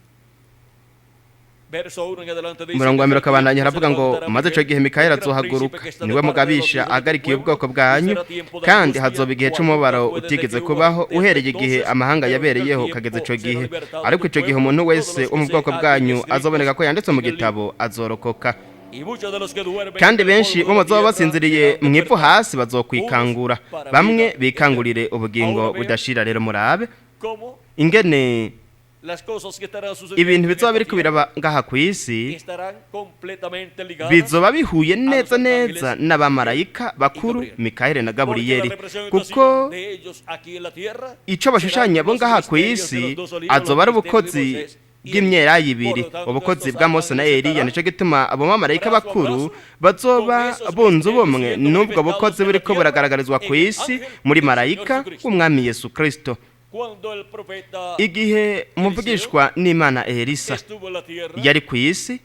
Umurongo wa mbere ukabandanya, haravuga ngo: "Maze ico gihe Mikayeli azohaguruka, niwe mugabisha ahagarikiye ubwoko bwanyu, kandi hazoba igihe c'umubabaro utigeze kubaho uhereye igihe amahanga yabereyeho kageze ico gihe. Ariko ico gihe umuntu wese wo mu bwoko bwanyu azoboneka ko yanditswe mu gitabo azorokoka. Kandi benshi bo bazoba basinziriye mu ivu hasi bazokwikangura, bamwe bikangurire ubugingo budashira." Rero murabe ingene ibintu bizoba biriko biraba ngaha ku isi bizoba bihuye neza neza n'abamarayika bakuru Mikayeli na Gaburiyeli, kuko ico bashushanya bo ngaha ku isi azoba ari ubukozi bw'imyelayo ibiri, ubukozi bwa Mose na Eliya. Nico gituma abo bamarayika bakuru bazoba bunze ubumwe n'ubwo bukozi buriko buragaragarizwa ku isi muri marayika w'Umwami Yesu Kristo. Igihe umuvugishwa n'Imana Elisa yari ku isi,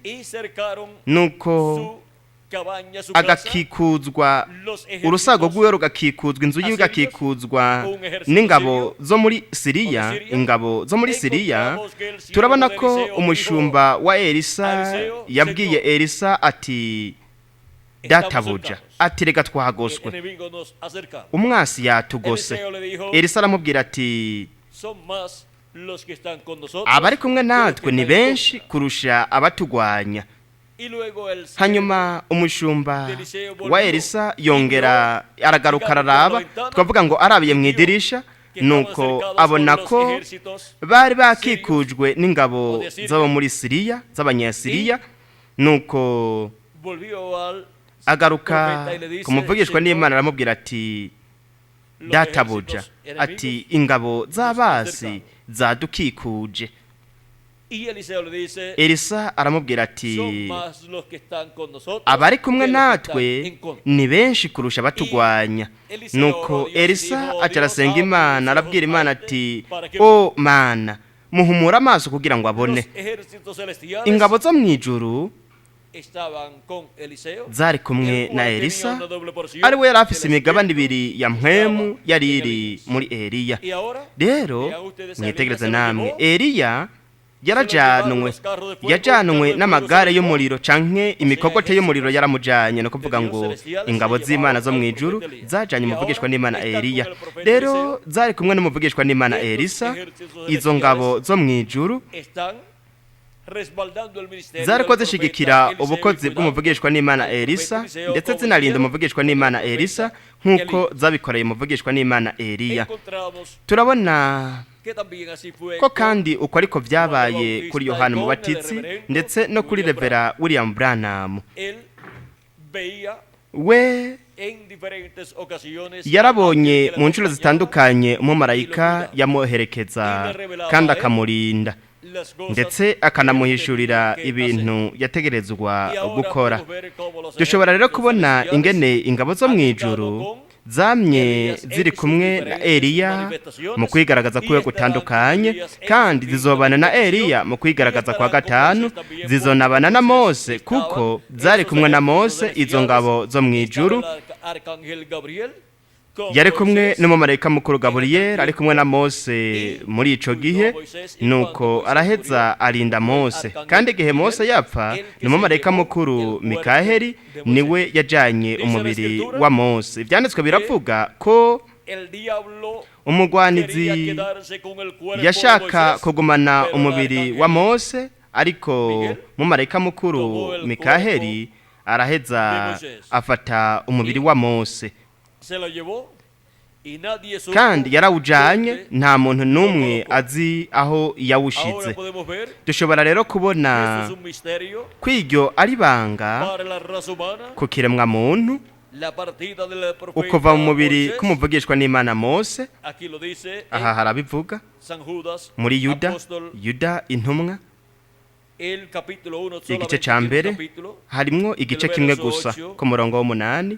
nuko agakikuzwa urusago rw'iwe, rugakikuzwa inzu yiwe, igakikuzwa n'ingabo zo muri Siriya, ingabo zo muri Siriya, turabona ko umushumba wa Elisa yabwiye Elisa ati: "Databuja," ati, "reka twagoswe, umwasi yatugose." Elisa aramubwira ati: "Abari kumwe natwe ni benshi kurusha abatugwanya." Hanyuma umushumba wa Elisa yongera aragaruka araraba, twavuga ngo arabiye mu idirisha, nuko abona ko bari bakikujwe n'ingabo z'abo muri Siriya, z'Abanyasiriya. Nuko agaruka kumuvugishwa n'Imana, aramubwira ati: "Databuja," ati, "ingabo z'abasi zadukikuje." Elisa aramubwira ati: "Abari kumwe natwe ni benshi kurusha abatugwanya." Nuko Elisa aca arasenga Imana, arabwira Imana ati: "O Mana, muhumure amaso kugira ngo abone." Ingabo zo mu ijuru zari kumwe na Elisa, ari we yari afise imigabane ibiri ya mpwemu yari iri muri Eliya. Rero mwitegereze namwe, Eliya yarajanwe, yajanwe n'amagare y'umuriro canke imikogote y'umuriro yaramujanye. No kuvuga ngo ingabo z'Imana zo mu ijuru zajanye umuvugishwa n'Imana Eliya. Rero zari kumwe n'umuvugishwa n'Imana Elisa. Izo ngabo zo mu ijuru zariko zishigikira ubukozi bw'umuvugishwa n'Imana Elisa, ndetse zinarinda umuvugishwa n'Imana Elisa nk'uko zabikoreye umuvugishwa n'Imana Eliya. Turabona ko kandi uko ariko byabaye kuri Yohana Mubatitsi ndetse no kuri Revera William Branham. We yarabonye mu nshuro zitandukanye umumarayika yamuherekeza kandi akamurinda, ndetse akanamuhishurira ibintu yategerezwa gukora. Dushobora rero kubona ingene ingabo zo mu ijuru zamye ziri kumwe na Eliya mu kwigaragaza kwiwe gutandukanye, kandi zizobana na Eliya mu kwigaragaza kwa gatanu, zizonabana na Mose kuko zari kumwe na Mose. Izo ngabo zo mu ijuru yari kumwe n'umumarayika mukuru Gaburiyeli, ari kumwe na Mose muri ico gihe, nuko araheza arinda Mose. Kandi igihe Mose yapfa, n'umumarayika mukuru Mikaheli niwe yajanye umubiri wa Mose. Ivyanditswe biravuga ko umugwanizi yashaka kugumana umubiri wa Mose, ariko mumarayika mukuru Mikaheli araheza afata umubiri wa Mose kandi yarawujanye, nta muntu n'umwe azi aho yawushize. Dushobora rero kubona ko iryo ari ibanga ku kiremwa muntu, ukuva mu mubiri k'umuvugishwa n'Imana Mose. Aha harabivuga muri Yuda, Yuda intumwa, igice ca mbere, harimwo igice kimwe gusa ku murongo w'8.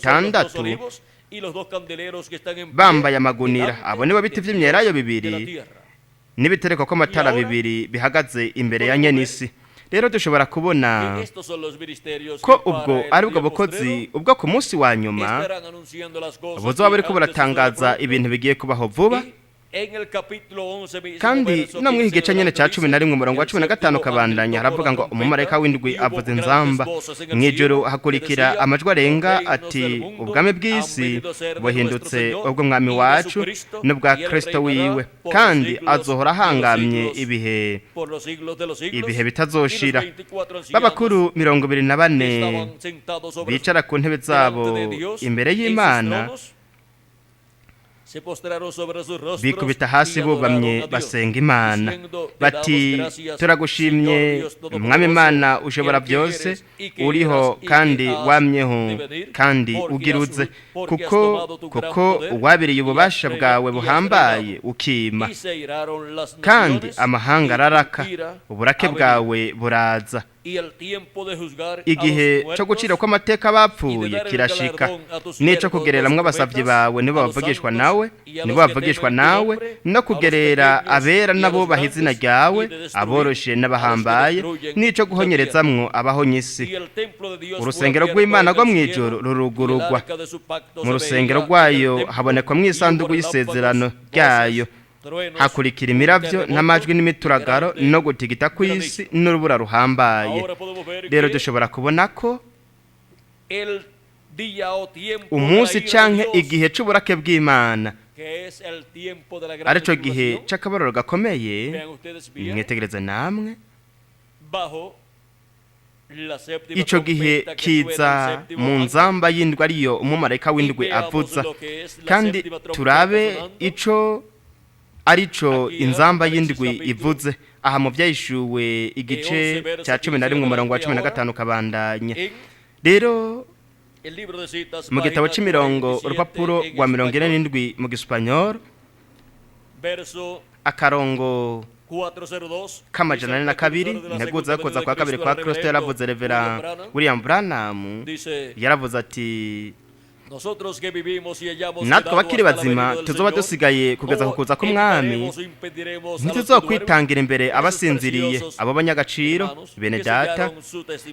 itandatu. Bambaye amagunira, abo nibo biti vy'imyelayo bibiri n'ibitereko kw'amatara bibiri bihagaze imbere ya nyenisi. Rero dushobora kubona ko ubwo ari bwo bukozi ubwo ku munsi wa nyuma buzoba buriko buratangaza ibintu bigiye kubaho vuba. Kandi no mw'iki gice nyene ca 11 umurongo wa 15 kabandanya haravuga ngo umumarayika w'indwi avuza inzamba, mw'ijoro hakurikira amajwi arenga ati: ubwami bw'isi buhindutse ubw'umwami wacu n'ubwa Kristo wiwe, kandi azohora ahangamye ibihe bitazoshira. B'abakuru 24 bicara ku ntebe zabo imbere y'Imana bikubita hasi bubamye basenga Imana bati: turagushimye Mwami Imana ushobora byose, uriho kandi wamyeho kandi ugiruze, kuko wabiriye ububasha bwawe buhambaye ukima, kandi amahanga araraka, uburake bwawe buraza. Igihe cyo gucira kw'amateka bapfuye kirashika, n'ico kugereramwo abasavyi bawe nibo bavugishwa nawe, nibo bavugishwa nawe, no kugerera abera n'abubaha izina ryawe, aboroshe n'abahambaye, n'ico guhonyerezamwo abahonye isi. Urusengero rw'Imana rwo mw'ijuru rurugurugwa, mu rusengero rwayo habonekamwo isanduku y'isezerano ryayo, hakurikira imiravyo n'amajwi n'imituragaro no gutigita kw'isi n'urubura ruhambaye. Rero dushobora kubona ko umunsi canke igihe c'uburake bw'Imana arico gihe c'akabariro gakomeye. Mwitegereze namwe, ico gihe kiza mu nzamba y'indwi ariyo umumarayika w'indwi avuza, kandi turabe ico arico inzamba y'indwi ivuze. Aha mu Vyayishuwe igice cya 11 umurongo wa 15 kabandanya. Rero mu gitabo c'imirongo urupapuro rwa 47 mu Gisipanyol, akarongo k'402, integuza yo kuza kwa kabiri kwa Kristo yaravuze, Revera William Branham yaravuze ati: natwe abakiri bazima tuzoba dusigaye kugeza ku kuza k'umwami, ntituzokwitangira imbere abasinziriye, abo banyagaciro bene data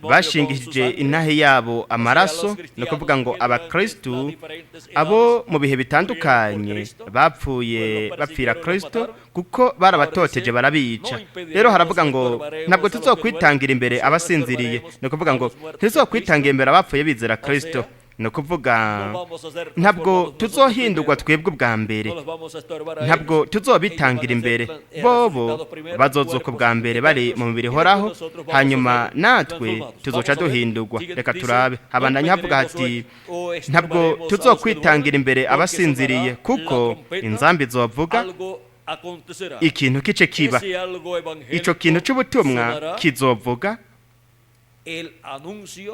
bashingishije intahe yabo amaraso, ni ukuvuga ngo abakristu abo mu bihe bitandukanye bapfuye bapfira Kristo kuko barabatoteje barabica. Rero haravuga ngo ntabwo tuzokwitangira imbere abasinziriye, ni ukuvuga ngo ntituzokwitangira imbere abapfuye bizera Kristo, ni ukuvuga ntabwo tuzohindurwa twebwe ubwa mbere, ntabwo tuzobitangira imbere, bobo bazozuka ubwa mbere bari mu mubiri ihoraho, hanyuma natwe tuzoca duhindurwa. Reka turabe, habandanya havuga hati: ntabwo tuzokwitangira imbere abasinziriye, kuko inzambi izovuga ikintu kice kiba, ico kintu c'ubutumwa kizovuga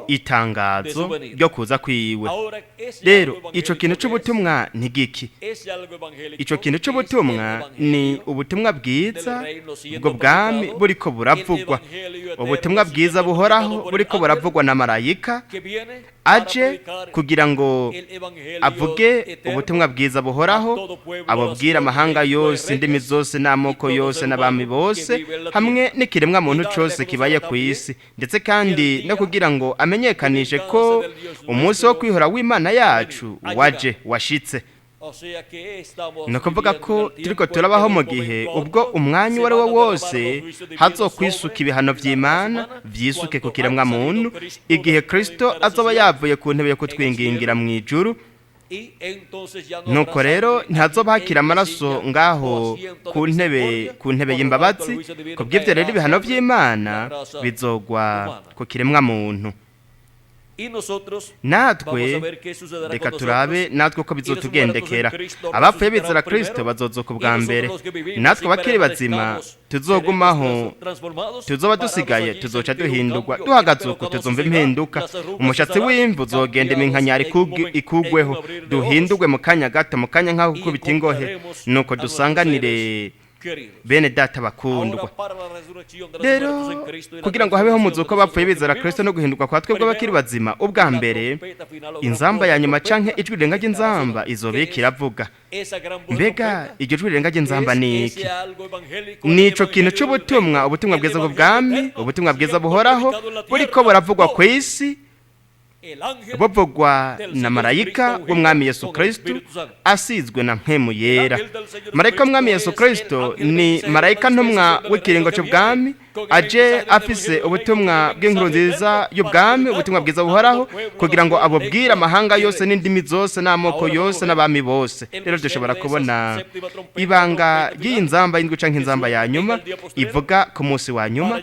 itangazo ryo kuza kwiwe. Rero ico kintu c'ubutumwa ni giki? Ico kintu c'ubutumwa ni ubutumwa bwiza ubwo bwami buriko buravugwa, ubutumwa bwiza buhoraho buriko buravugwa na marayika aje kugira ngo avuge ubutumwa bwiza buhoraho, ababwira amahanga yose, indimi zose n'amoko yose n'abami bose, hamwe n'ikiremwa muntu cose kibaye ku isi, ndetse kandi no kugira ngo amenyekanishe ko umunsi wo kwihora w'Imana yacu waje washitse. Ni ukuvuga ko turiko turabaho mu gihe ubwo umwanya uwo ari wo wose hazokwisuka ibihano vy'Imana vyisuke ku kiremwa muntu, igihe Kristo azoba yavuye ku ntebe yo kutwingingira mu ijuru. Nuko rero ntihazoba hakiri amaraso ngaho ku ntebe y'imbabazi. Kubw'ivyo rero ibihano vy'Imana bizogwa ku kiremwa muntu. Natwe reka turabe natwe ko bizotugendekera. Abapfuye bizera Kristo bazozuka ubwa mbere, natwe abakiri bazima tuzogumaho, tuzoba dusigaye tuzoca duhindurwa, duhagaze uko tuzumva impinduka. Umushatsi w'imvu uzogenda iminkanyari ikugweho, duhindurwe mu kanya gato, mu kanya nk'aho gukubita ingohe, nuko dusanganire Bene data bakundwa, rero kugira ngo habeho umuzuko bapfuye bizera Kristo no guhinduka kwa twebwe abakiri bazima, ubwa mbere inzamba ya nyuma canke ijwi rirenga ry'inzamba izobika iravuga. Mbega iryo jwi rirenga ry'inzamba ni iki? Nico kintu c'ubutumwa, ubutumwa bwiza bw'ubwami, ubutumwa bwiza buhoraho buriko buravugwa ku isi, buvugwa na marayika w'umwami Yesu Kristo asizwe na mpwemu yera. Marayika w'umwami Yesu Kristo ni marayika ntumwa w'ikiringo cy'ubwami, aje afise ubutumwa bw'inkuru nziza y'ubwami, ubutumwa bwiza buhoraho, kugira ngo abubwire amahanga yose n'indimi zose n'amoko yose n'abami bose. Rero dushobora kubona ibanga ry'iyi nzamba y'indwi canke inzamba ya nyuma ivuga ku munsi wa nyuma,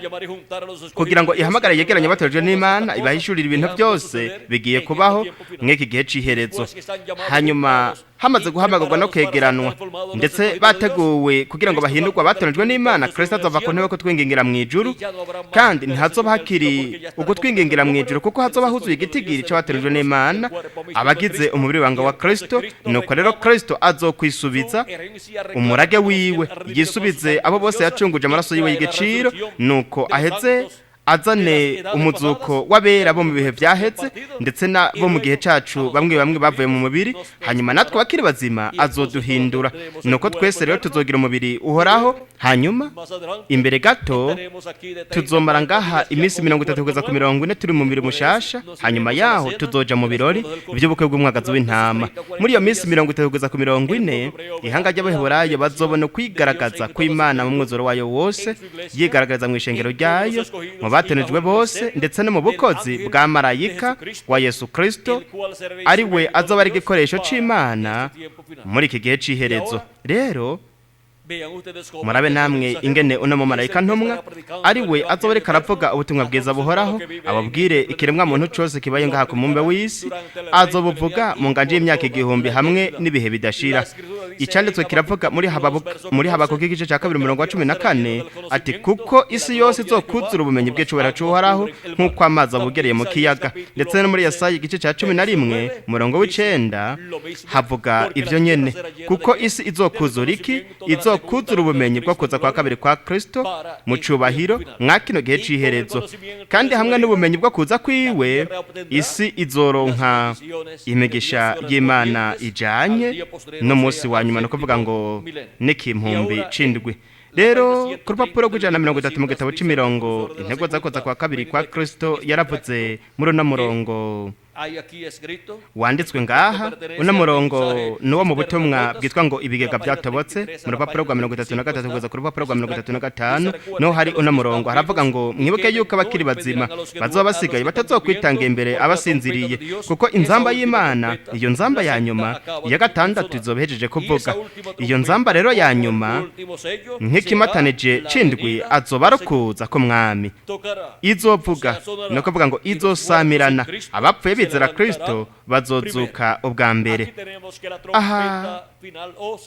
kugira ngo ihamagare yegeranye abatorejwe n'Imana, ibahishurire ibintu byose bigiye kubaho mw'iki gihe c'iherezo. Hanyuma hamaze guhamagarwa no kwegeranwa ndetse bateguwe kugira ngo bahindurwe abatorejwe n'Imana, Kristo azova ku ntebe ko twingingira mu ijuru, kandi ntihazoba hakiri ugutwingingira mu ijuru, kuko hazoba huzuye igitigiri c'abatorejwe n'Imana, abagize umubiri wanga wa Kristo. Nuko rero Kristo azokwisubiza umurage wiwe, yisubize abo bose yacunguje amaraso yiwe y'igiciro, nuko aheze azane umuzuko w'abera bo mu bihe byahetse ndetse na bo mu gihe cacu, bamwe bamwe bavuye mu mubiri. Hanyuma natwe bakiri bazima azoduhindura, nuko twese rero tuzogira umubiri uhoraho. Hanyuma imbere gato tuzomara ngaha iminsi 30 kugeza ku 40 turi mu mubiri mushasha. Hanyuma yaho tuzoja mu birori by'ubukwe bw'umwagazi w'intama. Muri iyo minsi 30 kugeza ku 40, ihanga ry'Abaheburayo bazobona kwigaragaza kw'Imana mu mwuzuro wayo wose, yigaragaza mu ishengero ryayo, mu batenejwe bose, ndetse no mu bukozi bwa marayika wa Yesu Kristo, ari we azoba ari igikoresho c'Imana muri iki gihe c'iherezo. Rero murabe namwe ingene uno mumarayika ntumwa ari we azoba ariko aravuga ubutumwa bwiza buhoraho, ababwire ikiremwa muntu cose kibaye ngaha ku mumbe w'isi. Azobuvuga mu nganje y'imyaka 1000 hamwe n'ibihe bidashira. Icanditswe kiravuga muri Habakuki igice cya 2 umurongo wa 14 ati: "Kuko isi yose izokuzura ubumenyi bw'icubahiro c'Uhoraho nk'uko amazi abugereye mu kiyaga." Ndetse no muri Yesaya igice cya 11 umurongo w'9 havuga ivyo nyene: "Kuko isi izokuzura iki? Izokuzura ubumenyi bwo kuza kwa kabiri kwa Kristo mu cubahiro mwa kino gihe c'iherezo." Kandi hamwe n'ubumenyi bwo kuza kwiwe, isi izoronka imigisha y'Imana ijanye n'umunsi wa nyuma, no kuvuga ngo n'ikimpumbi c'indwi. Rero ku rupapuro rw'130 mu gitabo c'imirongo, intego zakoza kwa kabiri kwa Kristo yaravuze muri uno murongo wanditswe ngaha. Uno murongo ni uwo mu butumwa bwitwa ngo ibigega byatobotse, mu rupapuro rwa 33 kugeza ku rupapuro rwa 35 niho hari uno murongo. Haravuga ngo: "Mwibuke yuko abakiri bazima bazoba basigaye batazokwitanga imbere abasinziriye, kuko inzamba y'Imana, iyo nzamba ya nyuma iya gatandatu, izoba ihejeje kuvuga." Iyo nzamba rero ya nyuma nk'ikimatanije c'indwi azoba ari ukuza k'umwami. Izovuga, ni ukuvuga ngo izosamirana, abapfuye bizera Kristo bazozuka ubwa mbere. Aha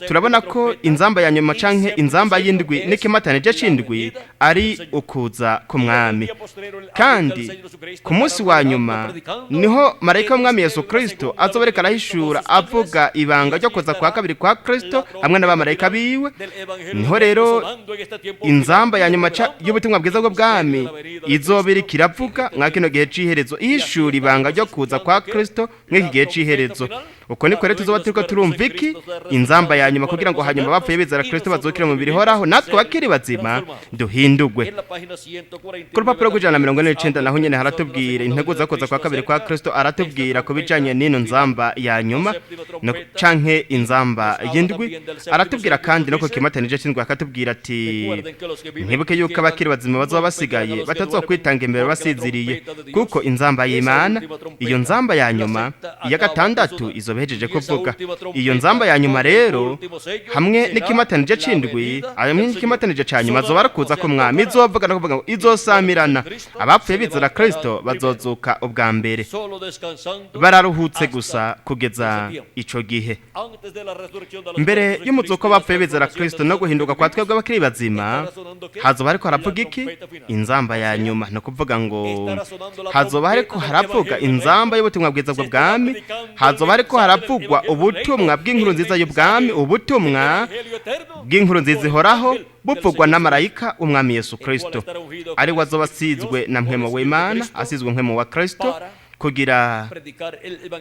turabona ko inzamba ya nyuma canke inzamba y'indwi n'ikimatanije c'indwi ari ukuza k'umwami. Kandi ku munsi wa nyuma niho marayika w'umwami Yesu Kristo azobereka arahishura avuga ibanga ryo kuza kwa kabiri kwa Kristo hamwe n'abamarayika biwe. Niho rero inzamba ya nyuma y'ubutumwa bwiza bw'ubwami izobirika iravuga mwa kino gihe c'iherezo, ihishura ibanga ryo kuza kwa Kristo mw'iki gihe c'iherezo. Uko niko rero tuzoba turiko turumva iki inzamba ya nyuma, kugira ngo hanyuma bapfuye bizera Kristo bazukire mu mubiri horaho, natwe bakiri bazima duhindurwe. Ku rupapuro rw'149 naho nyene haratubwira intego zakoza kwa kabiri kwa Kristo. Aratubwira ku bijanye n'ino nzamba ya nyuma no canke inzamba y'indwi. Aratubwira kandi no ku kimatanije c'indwi, akatubwira ati: "Ntibuke yuko abakiri bazima bazoba basigaye batazokwitanga imbere basinziriye, kuko inzamba y'Imana, iyo nzamba ya nyuma iya gatandatu, izoba ihejeje kuvuga." Iyo nzamba ya nyuma rero hamwe n'ikimatanije c'indwi, hamwe n'ikimatanije ca nyuma, azoba arakuza ko mwami izovuga, no kuvuga ngo izosamirana, abapfuye bizera Kristo bazozuka ubwa mbere. Bararuhutse gusa kugeza ico gihe. Mbere y'umuzuko bapfuye bizera Kristo no guhinduka kwa twebwe abakiri bazima, hazoba hariko haravuga iki? Inzamba ya nyuma. No kuvuga ngo hazoba hariko haravuga inzamba y'ubutumwa bwiza bw'ubwami, hazoba hariko haravugwa ubutumwa bw'inkuru nziza y'ubwami, ubutumwa bw'inkuru nziza ihoraho buvugwa na marayika umwami Yesu Kristo, ari we azoba asizwe na mpwemu w'Imana, asizwe mpwemu wa Kristo kugira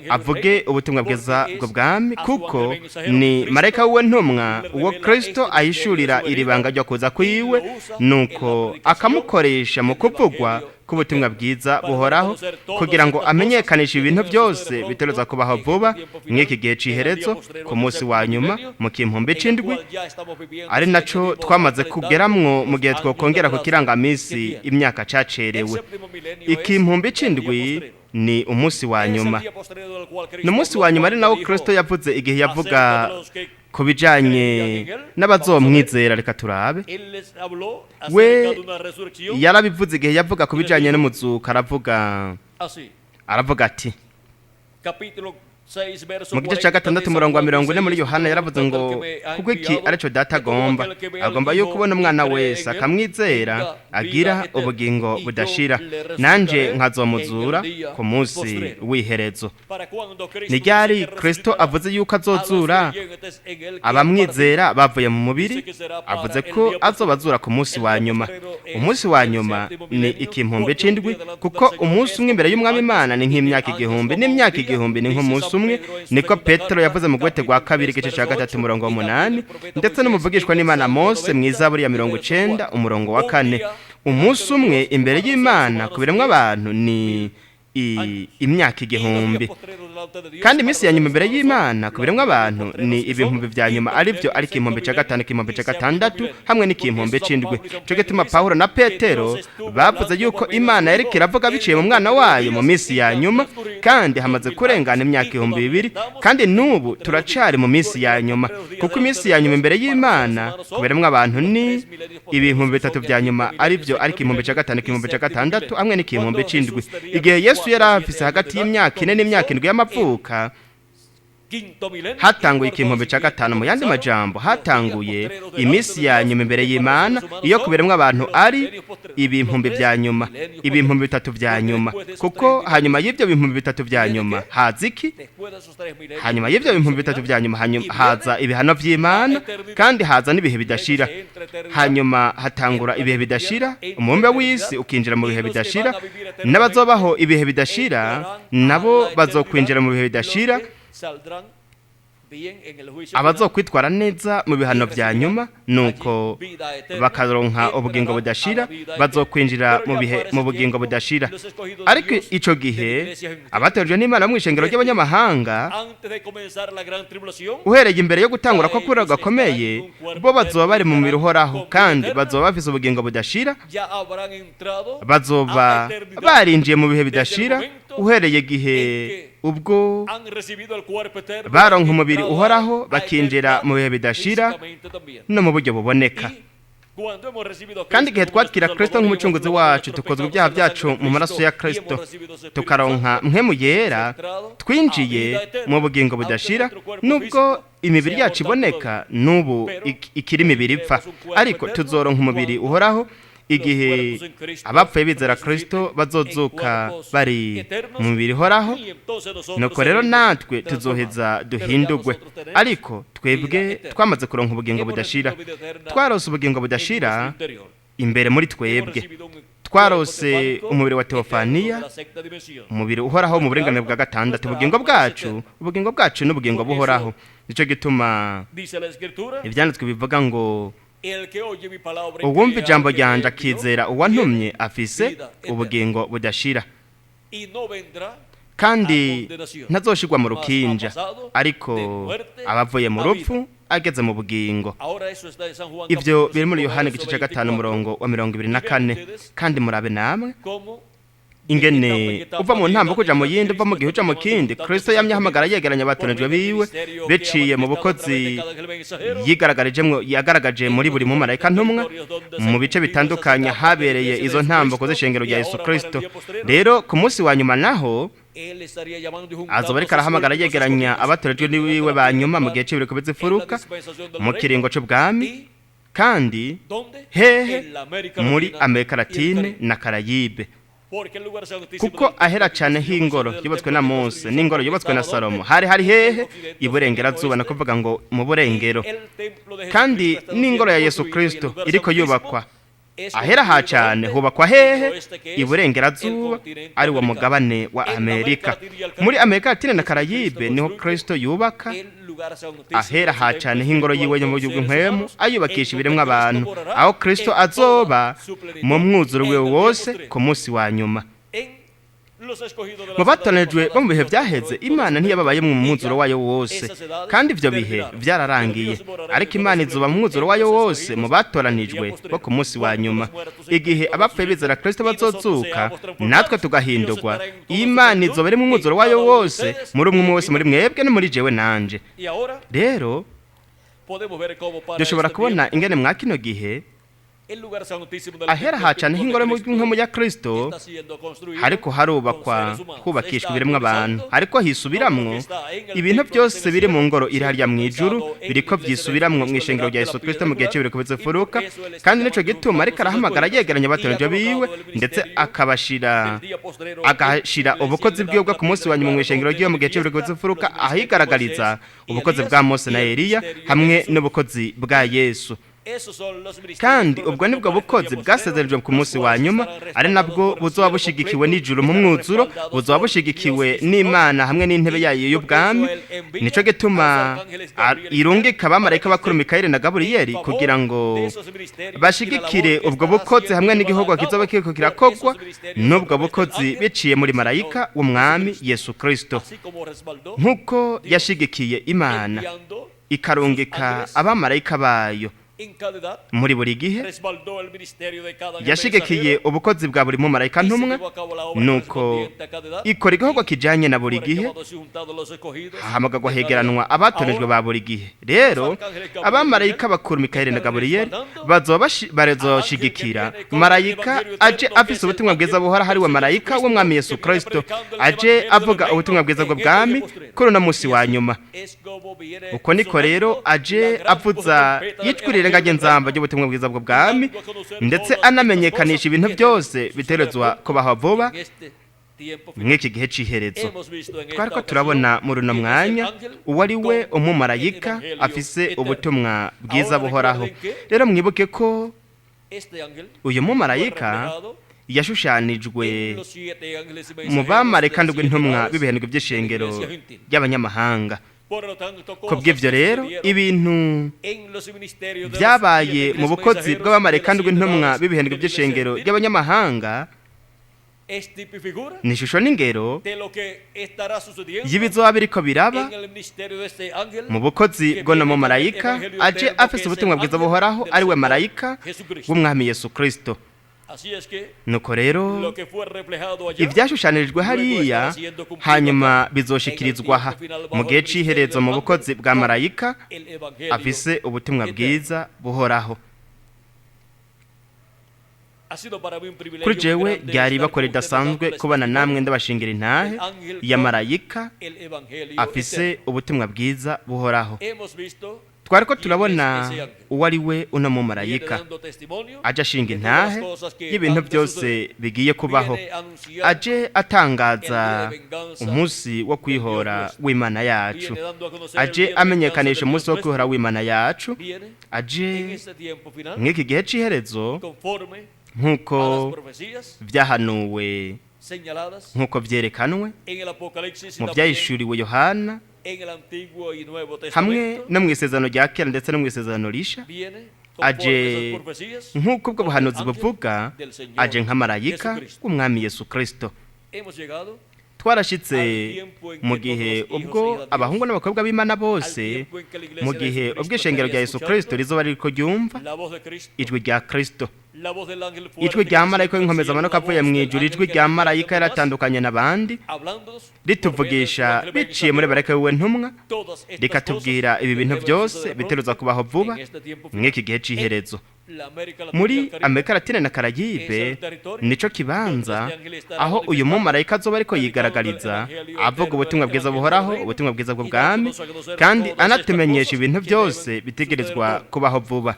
avuge ubutumwa bwiza bw'ubwami, kuko ni marayika wiwe ntumwa uwo Kristo ahishurira iri banga ryo kuza kwiwe, nuko akamukoresha mu kuvugwa k'ubutumwa bwiza buhoraho kugira ngo amenyekanishe ibintu byose bitereza kubaho vuba mw'iki gihe c'iherezo, ku munsi wa nyuma mu kimpumbi c'indwi, ari naco twamaze kugeramwo mu gihe twokongera ku kirangamisi imyaka cacerewe. Ikimpumbi c'indwi ni umunsi wa nyuma, ni umunsi wa nyuma ari nawo Kristo yavuze igihe yavuga ku bijanye n'abazomwizera. Reka turabe, we yarabivuze igihe yavuga ku bijanye n'umuzuko, aravuga ati mu gice cya 6 umurongo wa 40 muri Yohana, yaravuze ngo kuko iki aricyo Data agomba, agomba yuko ubona umwana wese akamwizera agira ubugingo budashira, nanje nkazomuzura ku munsi w'iherezo. Ni ryari Kristo avuze yuko azozura abamwizera bavuye mu mubiri? Avuze ko azobazura ku munsi wa nyuma. Umunsi wa nyuma ni ikimpumbi c'indwi, kuko umunsi umwe imbere y'umwami Imana ni nk'imyaka igihumbi, n'imyaka igihumbi ni nk'umunsi umwe. Niko Petero yavuze mu gwete rwa 2 igice cya 3 umurongo wa 8, ndetse n'umuvugishwa n'Imana Mose mu Izaburi ya 90 umurongo wa 4. Umunsi umwe imbere y'Imana ku biremwa abantu ni imyaka igihumbi, kandi iminsi ya nyuma imbere y'Imana ku biremwa abantu ni ibihumbi vya nyuma, arivyo ari ikimpumbi ca 5, ikimpumbi ca 6 hamwe n'ikimpumbi c'indwi. Ico gituma Pawulo na Petero bavuze yuko Imana yariko iravuga biciye mu mwana wayo mu minsi ya nyuma, kandi hamaze kurengana imyaka 2000, kandi n'ubu turacari mu minsi ya nyuma, kuko iminsi ya nyuma imbere y'Imana ku biremwa abantu ni 3000 vya nyuma, arivyo ari ikimpumbi ca 5, ikimpumbi ca 6 hamwe n'ikimpumbi c'indwi. Igihe Yesu yari afise hagati y'imyaka 4 n'imyaka 7 y'amavuka, hatanguye ikimpumbi ca 5. Mu yandi majambo, hatanguye iminsi ya nyuma imbere y'Imana iyo kubiremwa abantu ari ibihumbi vya nyuma, 3000 vya nyuma, kuko hanyuma y'ivyo 3000 vya nyuma haza iki? Hanyuma y'ivyo 3000 vya nyuma haza ibihano vy'Imana, kandi haza n'ibihe bidashira. Hanyuma hatangura ibihe bidashira, umubumbe w'isi ukinjira mu bihe bidashira, n'abazobaho ibihe bidashira nabo bazokwinjira mu bihe bidashira. Abazokwitwara neza mu bihano vya nyuma nuko bakaronka ubugingo budashira, bazokwinjira mu bihe mu bugingo budashira. Ariko ico gihe abatojwe n'Imana mu ishengero ry'abanyamahanga, uhereye imbere yo gutangura ko kuri gakomeye, bo bazoba bari mu mubiri uhoraho, kandi bazoba bafise ubugingo budashira, bazoba barinjiye mu bihe bidashira uhereye gihe ubwo baronka umubiri uhoraho bakinjira mu bihe bidashira no mu buryo buboneka. Kandi igihe twakira Kristo nk'umucunguzi wacu, tukozwa ibyaha byacu mu maraso ya Kristo, tukaronka mpwemu yera, twinjiye mu bugingo budashira. Nubwo imibiri yacu iboneka n'ubu ikiri imibiri ipfa, ariko tuzoronka umubiri uhoraho igihe abapfuye bizera Kristo bazozuka bari mu mubiri ihoraho. Nuko rero natwe tuzoheza duhindurwe, ariko twebwe twamaze kuronka ubugingo budashira. Twarose ubugingo budashira imbere muri twebwe, twarose umubiri wa Teofaniya, umubiri uhoraho mu burenganire bwa 6. Ubugingo bwacu n'ubugingo buhoraho. Nico gituma ivyanditswe bivuga ngo uwumva ijambo ryanje akizera uwantumye afise ubugingo budashira, kandi ntazoshirwa mu rukinja, ariko abavuye mu rupfu ageze mu bugingo. Ivyo biri muri Yohana igice ca 5 umurongo wa 24. Kandi murabe namwe ingene uva mu ntambo kuja mu yindi, uva mu gihe uja mu kindi, Kristo yamye ahamagara yegeranya abatonejwe biwe biciye mu bukozi yigaragarijemwo, yagaragaje muri buri mumarayika ntumwa mu bice bitandukanye habereye izo ntambo z'ishengero rya Yesu Kristo. Rero ku munsi wa nyuma naho azoba ariko arahamagara yegeranya abatorejwe niwiwe ba nyuma mu gihe c'ibiriko bizifuruka mu kiringo c'ubwami, kandi hehe? Muri Amerika Latine na Karayibe. Kuko ahera cyane h'ingoro yubatswe na Mose n'ingoro yubatswe na Salomo hari hehe? Iburengerazuba, nakuvuga ngo mu burengero. Kandi n'ingoro ya Yesu Kristo iriko yubakwa, ahera ha cyane hubakwa hehe? Iburengerazuba, ari wo mugabane wa Amerika. Muri Amerika Latine na Karayibe niho Kristo yubaka ahera ha cyane h'ingoro yiwe yo mu buryo bw'impwemu, ayubakisha ibiremwa abantu, aho Kristo azoba mu mwuzuro wiwe wose ku munsi wa nyuma. Mu batoranijwe bo mu bihe byaheze, Imana ntiyababaye mu mwuzuro wayo wose, kandi ibyo bihe byararangiye. Ariko Imana izuba mu mwuzuro wayo wose mu batoranijwe bo ku munsi wa nyuma, igihe abapfuye bizera Kristo bazozuka, natwe tugahindurwa. Imana izoba iri mu mwuzuro wayo wose muri umwe wese, muri mwebwe no muri jewe nanje. Rero dushobora kubona ingene mwa kino gihe ahera hacane h'ingoro mu ya Kristo hariko harubakwa, hubakishwa ibiremwa abantu, ariko hisubiramwo ibintu byose biri mu ngoro iri harya mu ijuru, biriko byisubiramwo mu ishengero rya Yesu Kristo mu gihe cy'ibiriko bizifuruka. Kandi nico gituma ariko arahamagara, yegeranya abatoranyijwe biwe, ndetse akabashira, agashira ubukozi bwiwe bwo ku munsi wa nyuma mu ishengero ry'iyo mu gihe cy'ibiriko bizifuruka, ahigaragariza ubukozi bwa Mose na Eliya hamwe n'ubukozi bwa Yesu. Kandi ubwo nibwo bukozi bwasezeranijwe ku munsi wa nyuma, ari nabwo buzoba bushigikiwe n'ijuru mu mwuzuro, buzoba bushigikiwe n'Imana hamwe n'intebe yayo y'ubwami. Nico gituma irungika abamarayika bakuru Mikayeli na Gaburiyeli kugira ngo bashigikire ubwo bukozi hamwe n'igihugu kizoba kiriko kirakogwa n'ubwo bukozi, biciye muri marayika w'umwami Yesu Kristo, nk'uko yashigikiye Imana ikarungika abamarayika bayo muri buri gihe. Yashigikiye ubukozi bwa buri mumarayika ntumwa, nuko ikora igikorwa kijanye na buri gihe, hahamagagwa hegeranwa abatorejwe ba buri gihe. Rero abamarayika bakuru Mikayeli na Gaburiyeli bazoshigikira marayika aje afise ubutumwa bwiza buhora, hariwe marayika w'umwami Yesu Kristo, aje avuga ubutumwa bwiza bw'ubwami kuri uno munsi wa nyuma. Uko niko rero aje avuza ijwi rirenga nzamba ry'ubutumwa bwiza bw'ubwami, ndetse anamenyekanisha ibintu byose biterezwa kubaho vuba mw'iki gihe c'iherezo. Twariko turabona muri uno mwanya uwo ari we umumarayika afise ubutumwa bwiza buhoraho. Rero mwibuke ko uyu mumarayika yashushanijwe mu bamarayika ndwi ntumwa b'ibihendwe by'ishengero ry'abanyamahanga. Kubw'ivyo rero, ibintu byabaye mu bukozi bw'abamarayika ndwi ntumwa b'ibihendwe by'ishengero ry'abanyamahanga ni ishusho n'ingero y'ibizoba biriko biraba mu bukozi bw'uno mumarayika aje afise ubutumwa bwiza buhoraho, ari we marayika w'umwami Yesu Kristo. Nuko rero ibyashushanijwe hariya hanyuma bizoshikirizwa aha mu gihe c'iherezo mu bukozi bwa marayika afise ubutumwa bwiza buhoraho. Kuri jewe ryari ibakora ridasanzwe kubana namwe ndabashingira intahe ya marayika afise ubutumwa bwiza buhoraho. Twariko turabona uwo ari we uno mumarayika aje ashinga intahe y'ibintu byose bigiye kubaho, aje atangaza umunsi wo kwihora w'Imana yacu, aje amenyekanisha umunsi wo kwihora w'Imana yacu, aje mw'iki gihe c'iherezo nk'uko byahanuwe, nk'uko byerekanwe mu byahishuriwe Yohana hamwe no mu isezerano rya kera ndetse no mu isezerano risha. Aje nk'uko ubwo buhanuzi buvuga, aje nka marayika w'umwami Yesu Kristo. Twarashitse mu gihe ubwo abahungu n'abakobwa b'Imana bose, mu gihe ubwo ishengero rya Yesu Kristo rizoba ririko ryumva ijwi rya Kristo, ijwi rya marayika w'inkomeza amanuka avuye mu ijuru. Ijwi rya marayika yaratandukanye n'abandi, rituvugisha biciye muri barayika wiwe ntumwa, rikatubwira ibi bintu byose biteruza kubaho vuba mw'iki gihe c'iherezo. Muri Amerika Latine na Karayibe nico kibanza aho uyu mumarayika azoba ariko yigaragariza, avuga ubutumwa bwiza buhoraho, ubutumwa bwiza bw'ubwami, kandi anatumenyesha ibintu byose bitegerezwa kubaho vuba.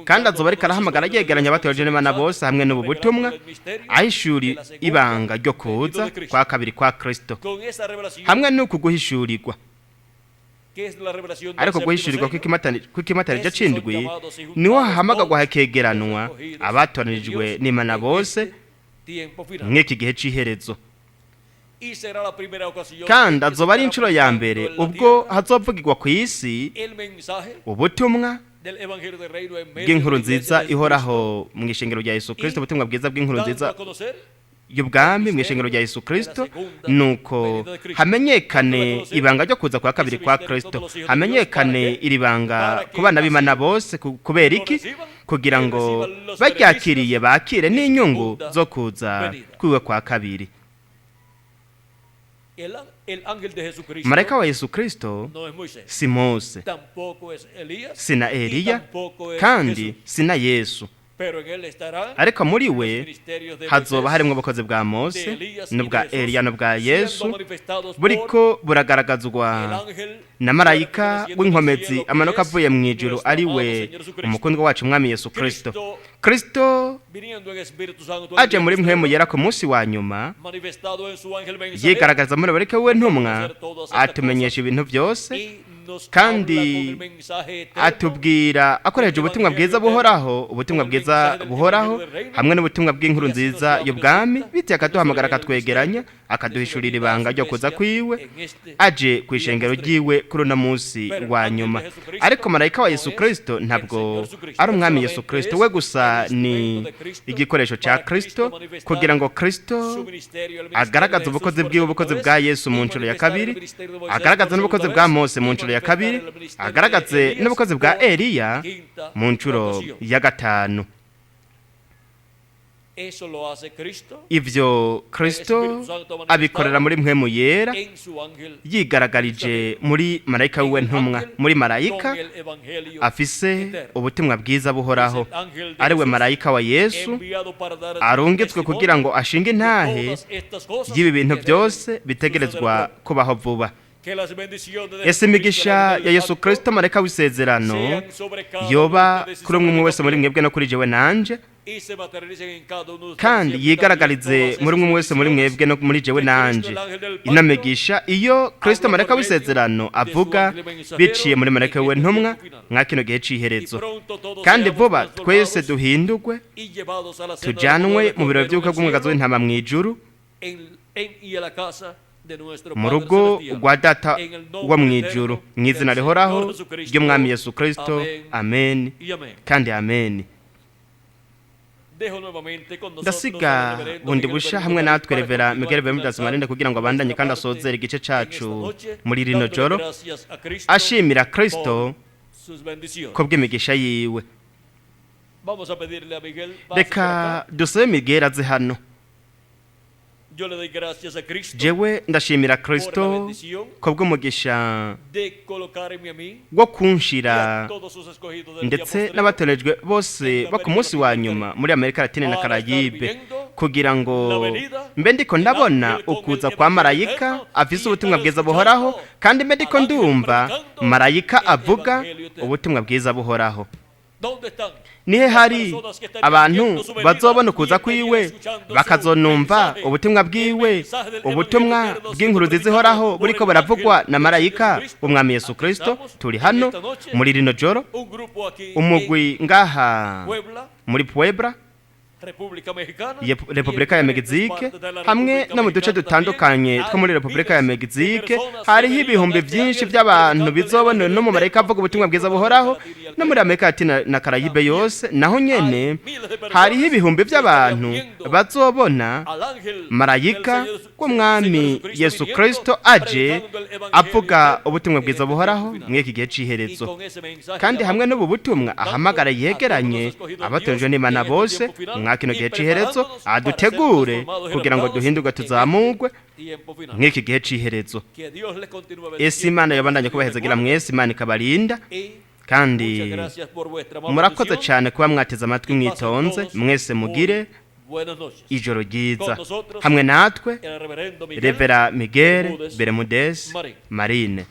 Kandi azoba ariko arahamagara yegeranya abatoje n'Imana bose hamwe n'ubu butumwa, ahishuri ibanga ryo kuza kwa kabiri kwa Kristo. Hamwe n'uku guhishurirwa, ariko guhishurirwa kw'ikimatanije c'indwi, niho hahamagarwa hakegeranwa abatoranijwe n'Imana bose mw'iki gihe c'iherezo. Kandi azoba ari inshuro ya mbere ubwo hazovugirwa ku isi ubutumwa bw'inkuru nziza ihoraho mu ishengero rya Yesu Kristo, ubutumwa bwiza bw'inkuru nziza y'ubwami mu ishengero rya Yesu Kristo, nuko hamenyekane ibanga ryo kuza kwa kabiri kwa Kristo, hamenyekane iri banga ku bana b'Imana bose. Kubera iki? Kugira ngo baryakiriye bakire n'inyungu zo kuza kwiwe kwa kabiri. Marayika wa Yesu Kristo si Mose, si na Eliya, kandi si na Yesu, ariko muri we hazoba harimo ubukozi bwa Mose n'ubwa Eliya n'ubwa Yesu, buriko buragaragazwa na marayika w'inkomezi amanuka avuye mu ijuru, ari we umukundwa wacu Umwami Yesu Kristo. Kristo aje muri mpwemu yera ku munsi wa nyuma, yigaragaza muri bareke we ntumwa, atumenyesha ibintu byose, kandi atubwira akoresheje ubutumwa bwiza buhoraho, ubutumwa bwiza buhoraho hamwe n'ubutumwa bw'inkuru nziza y'ubwami. Bityo akaduhamagara, akatwegeranya, akaduhishurira ibanga ryo kuza kwiwe aje ku ishengero ryiwe kuri uno munsi wa nyuma. Ariko marayika wa Yesu Kristo ntabwo ari Umwami Yesu Kristo we gusa, ni igikoresho cya Kristo kugira ngo Kristo agaragaze ubukozi bwiwe, ubukozi bwa Yesu mu nshuro ya kabiri, agaragaze n'ubukozi bwa Mose mu nshuro ya kabiri, agaragaze n'ubukozi bwa Eliya mu nshuro ya gatanu. Ibyo Kristo abikorera muri mpwemu yera, yigaragarije muri marayika wiwe ntumwa, muri marayika afise ubutumwa bwiza buhoraho, ari we marayika wa Yesu arungitswe kugira ngo ashinge intahe y'ibi bintu byose bitegerezwa kubaho vuba. Ese imigisha ya Yesu Kristo marayika w'isezerano yoba kuri umwe wese muri mwebwe no kuri jewe nanje, kandi yigaragarize muri umwe wese muri mwebwe no muri jewe nanje ino migisha iyo Kristo marayika w'isezerano avuga biciye muri marayika we ntumwa mwa kino gihe c'iherezo. Kandi vuba twese duhindurwe, tujanwe mu biro by'ubukwe bw'umwagazi w'intama mu ijuru, mu rugo rwa Data wo mu ijuru, mu izina rihoraho ry'Umwami Yesu Kristo. Amen kandi amen. Ndasiga bundi busha hamwe natwe Revera Miguel Bermudez Marine kugira ngo abandanye kandi asozere igice cacu muri rino joro, ashimira Kristo ko bw'imigisha yiwe. Reka dusabe Miguel aze hano. Jewe ndashimira Kristo ko bw'umugisha wo kunshira ndetse n'abatorejwe bose bo ku munsi wa nyuma muri Amerika Latine na Karayibe, kugira ngo mbe ndiko ndabona ukuza kwa marayika afise ubutumwa bwiza buhoraho, kandi mbe ndiko ndumva marayika avuga ubutumwa bwiza buhoraho. Nihe hari abantu bazobona ukuza kwiwe, bakazonumva ubutumwa bwiwe, ubutumwa bw'inkuru nziza ihoraho buriko buravugwa na marayika w'Umwami Yesu Kristo? Turi hano muri rino joro, umugwi ngaha muri Puebla, Repubulika ya Mexique, hamwe no mu duce dutandukanye two muri Repubulika ya Mexique, hariho ibihumbi byinshi by'abantu bizobona no mu marayika avuga ubutumwa bwiza buhoraho, no muri Amerika Latina na Karayibe yose naho nyene hariho ibihumbi by'abantu bazobona marayika w'Umwami Yesu Kristo aje avuga ubutumwa bwiza buhoraho muri iki gihe c'iherezo. Kandi hamwe n'ubu butumwa ahamagara yegeranye abatojwe n'Imana bose mwa kino gihe c'iherezo, adutegure kugira ngo duhindurwe tuzamurwe mw'iki gihe c'iherezo. Ese Imana yabandanye kubahezagira mwese, Imana ikabarinda. Kandi murakoze cyane kuba mwateze amatwi mwitonze. Mwese mugire ijoro ryiza hamwe natwe Revera Miguel Bermudez Marine.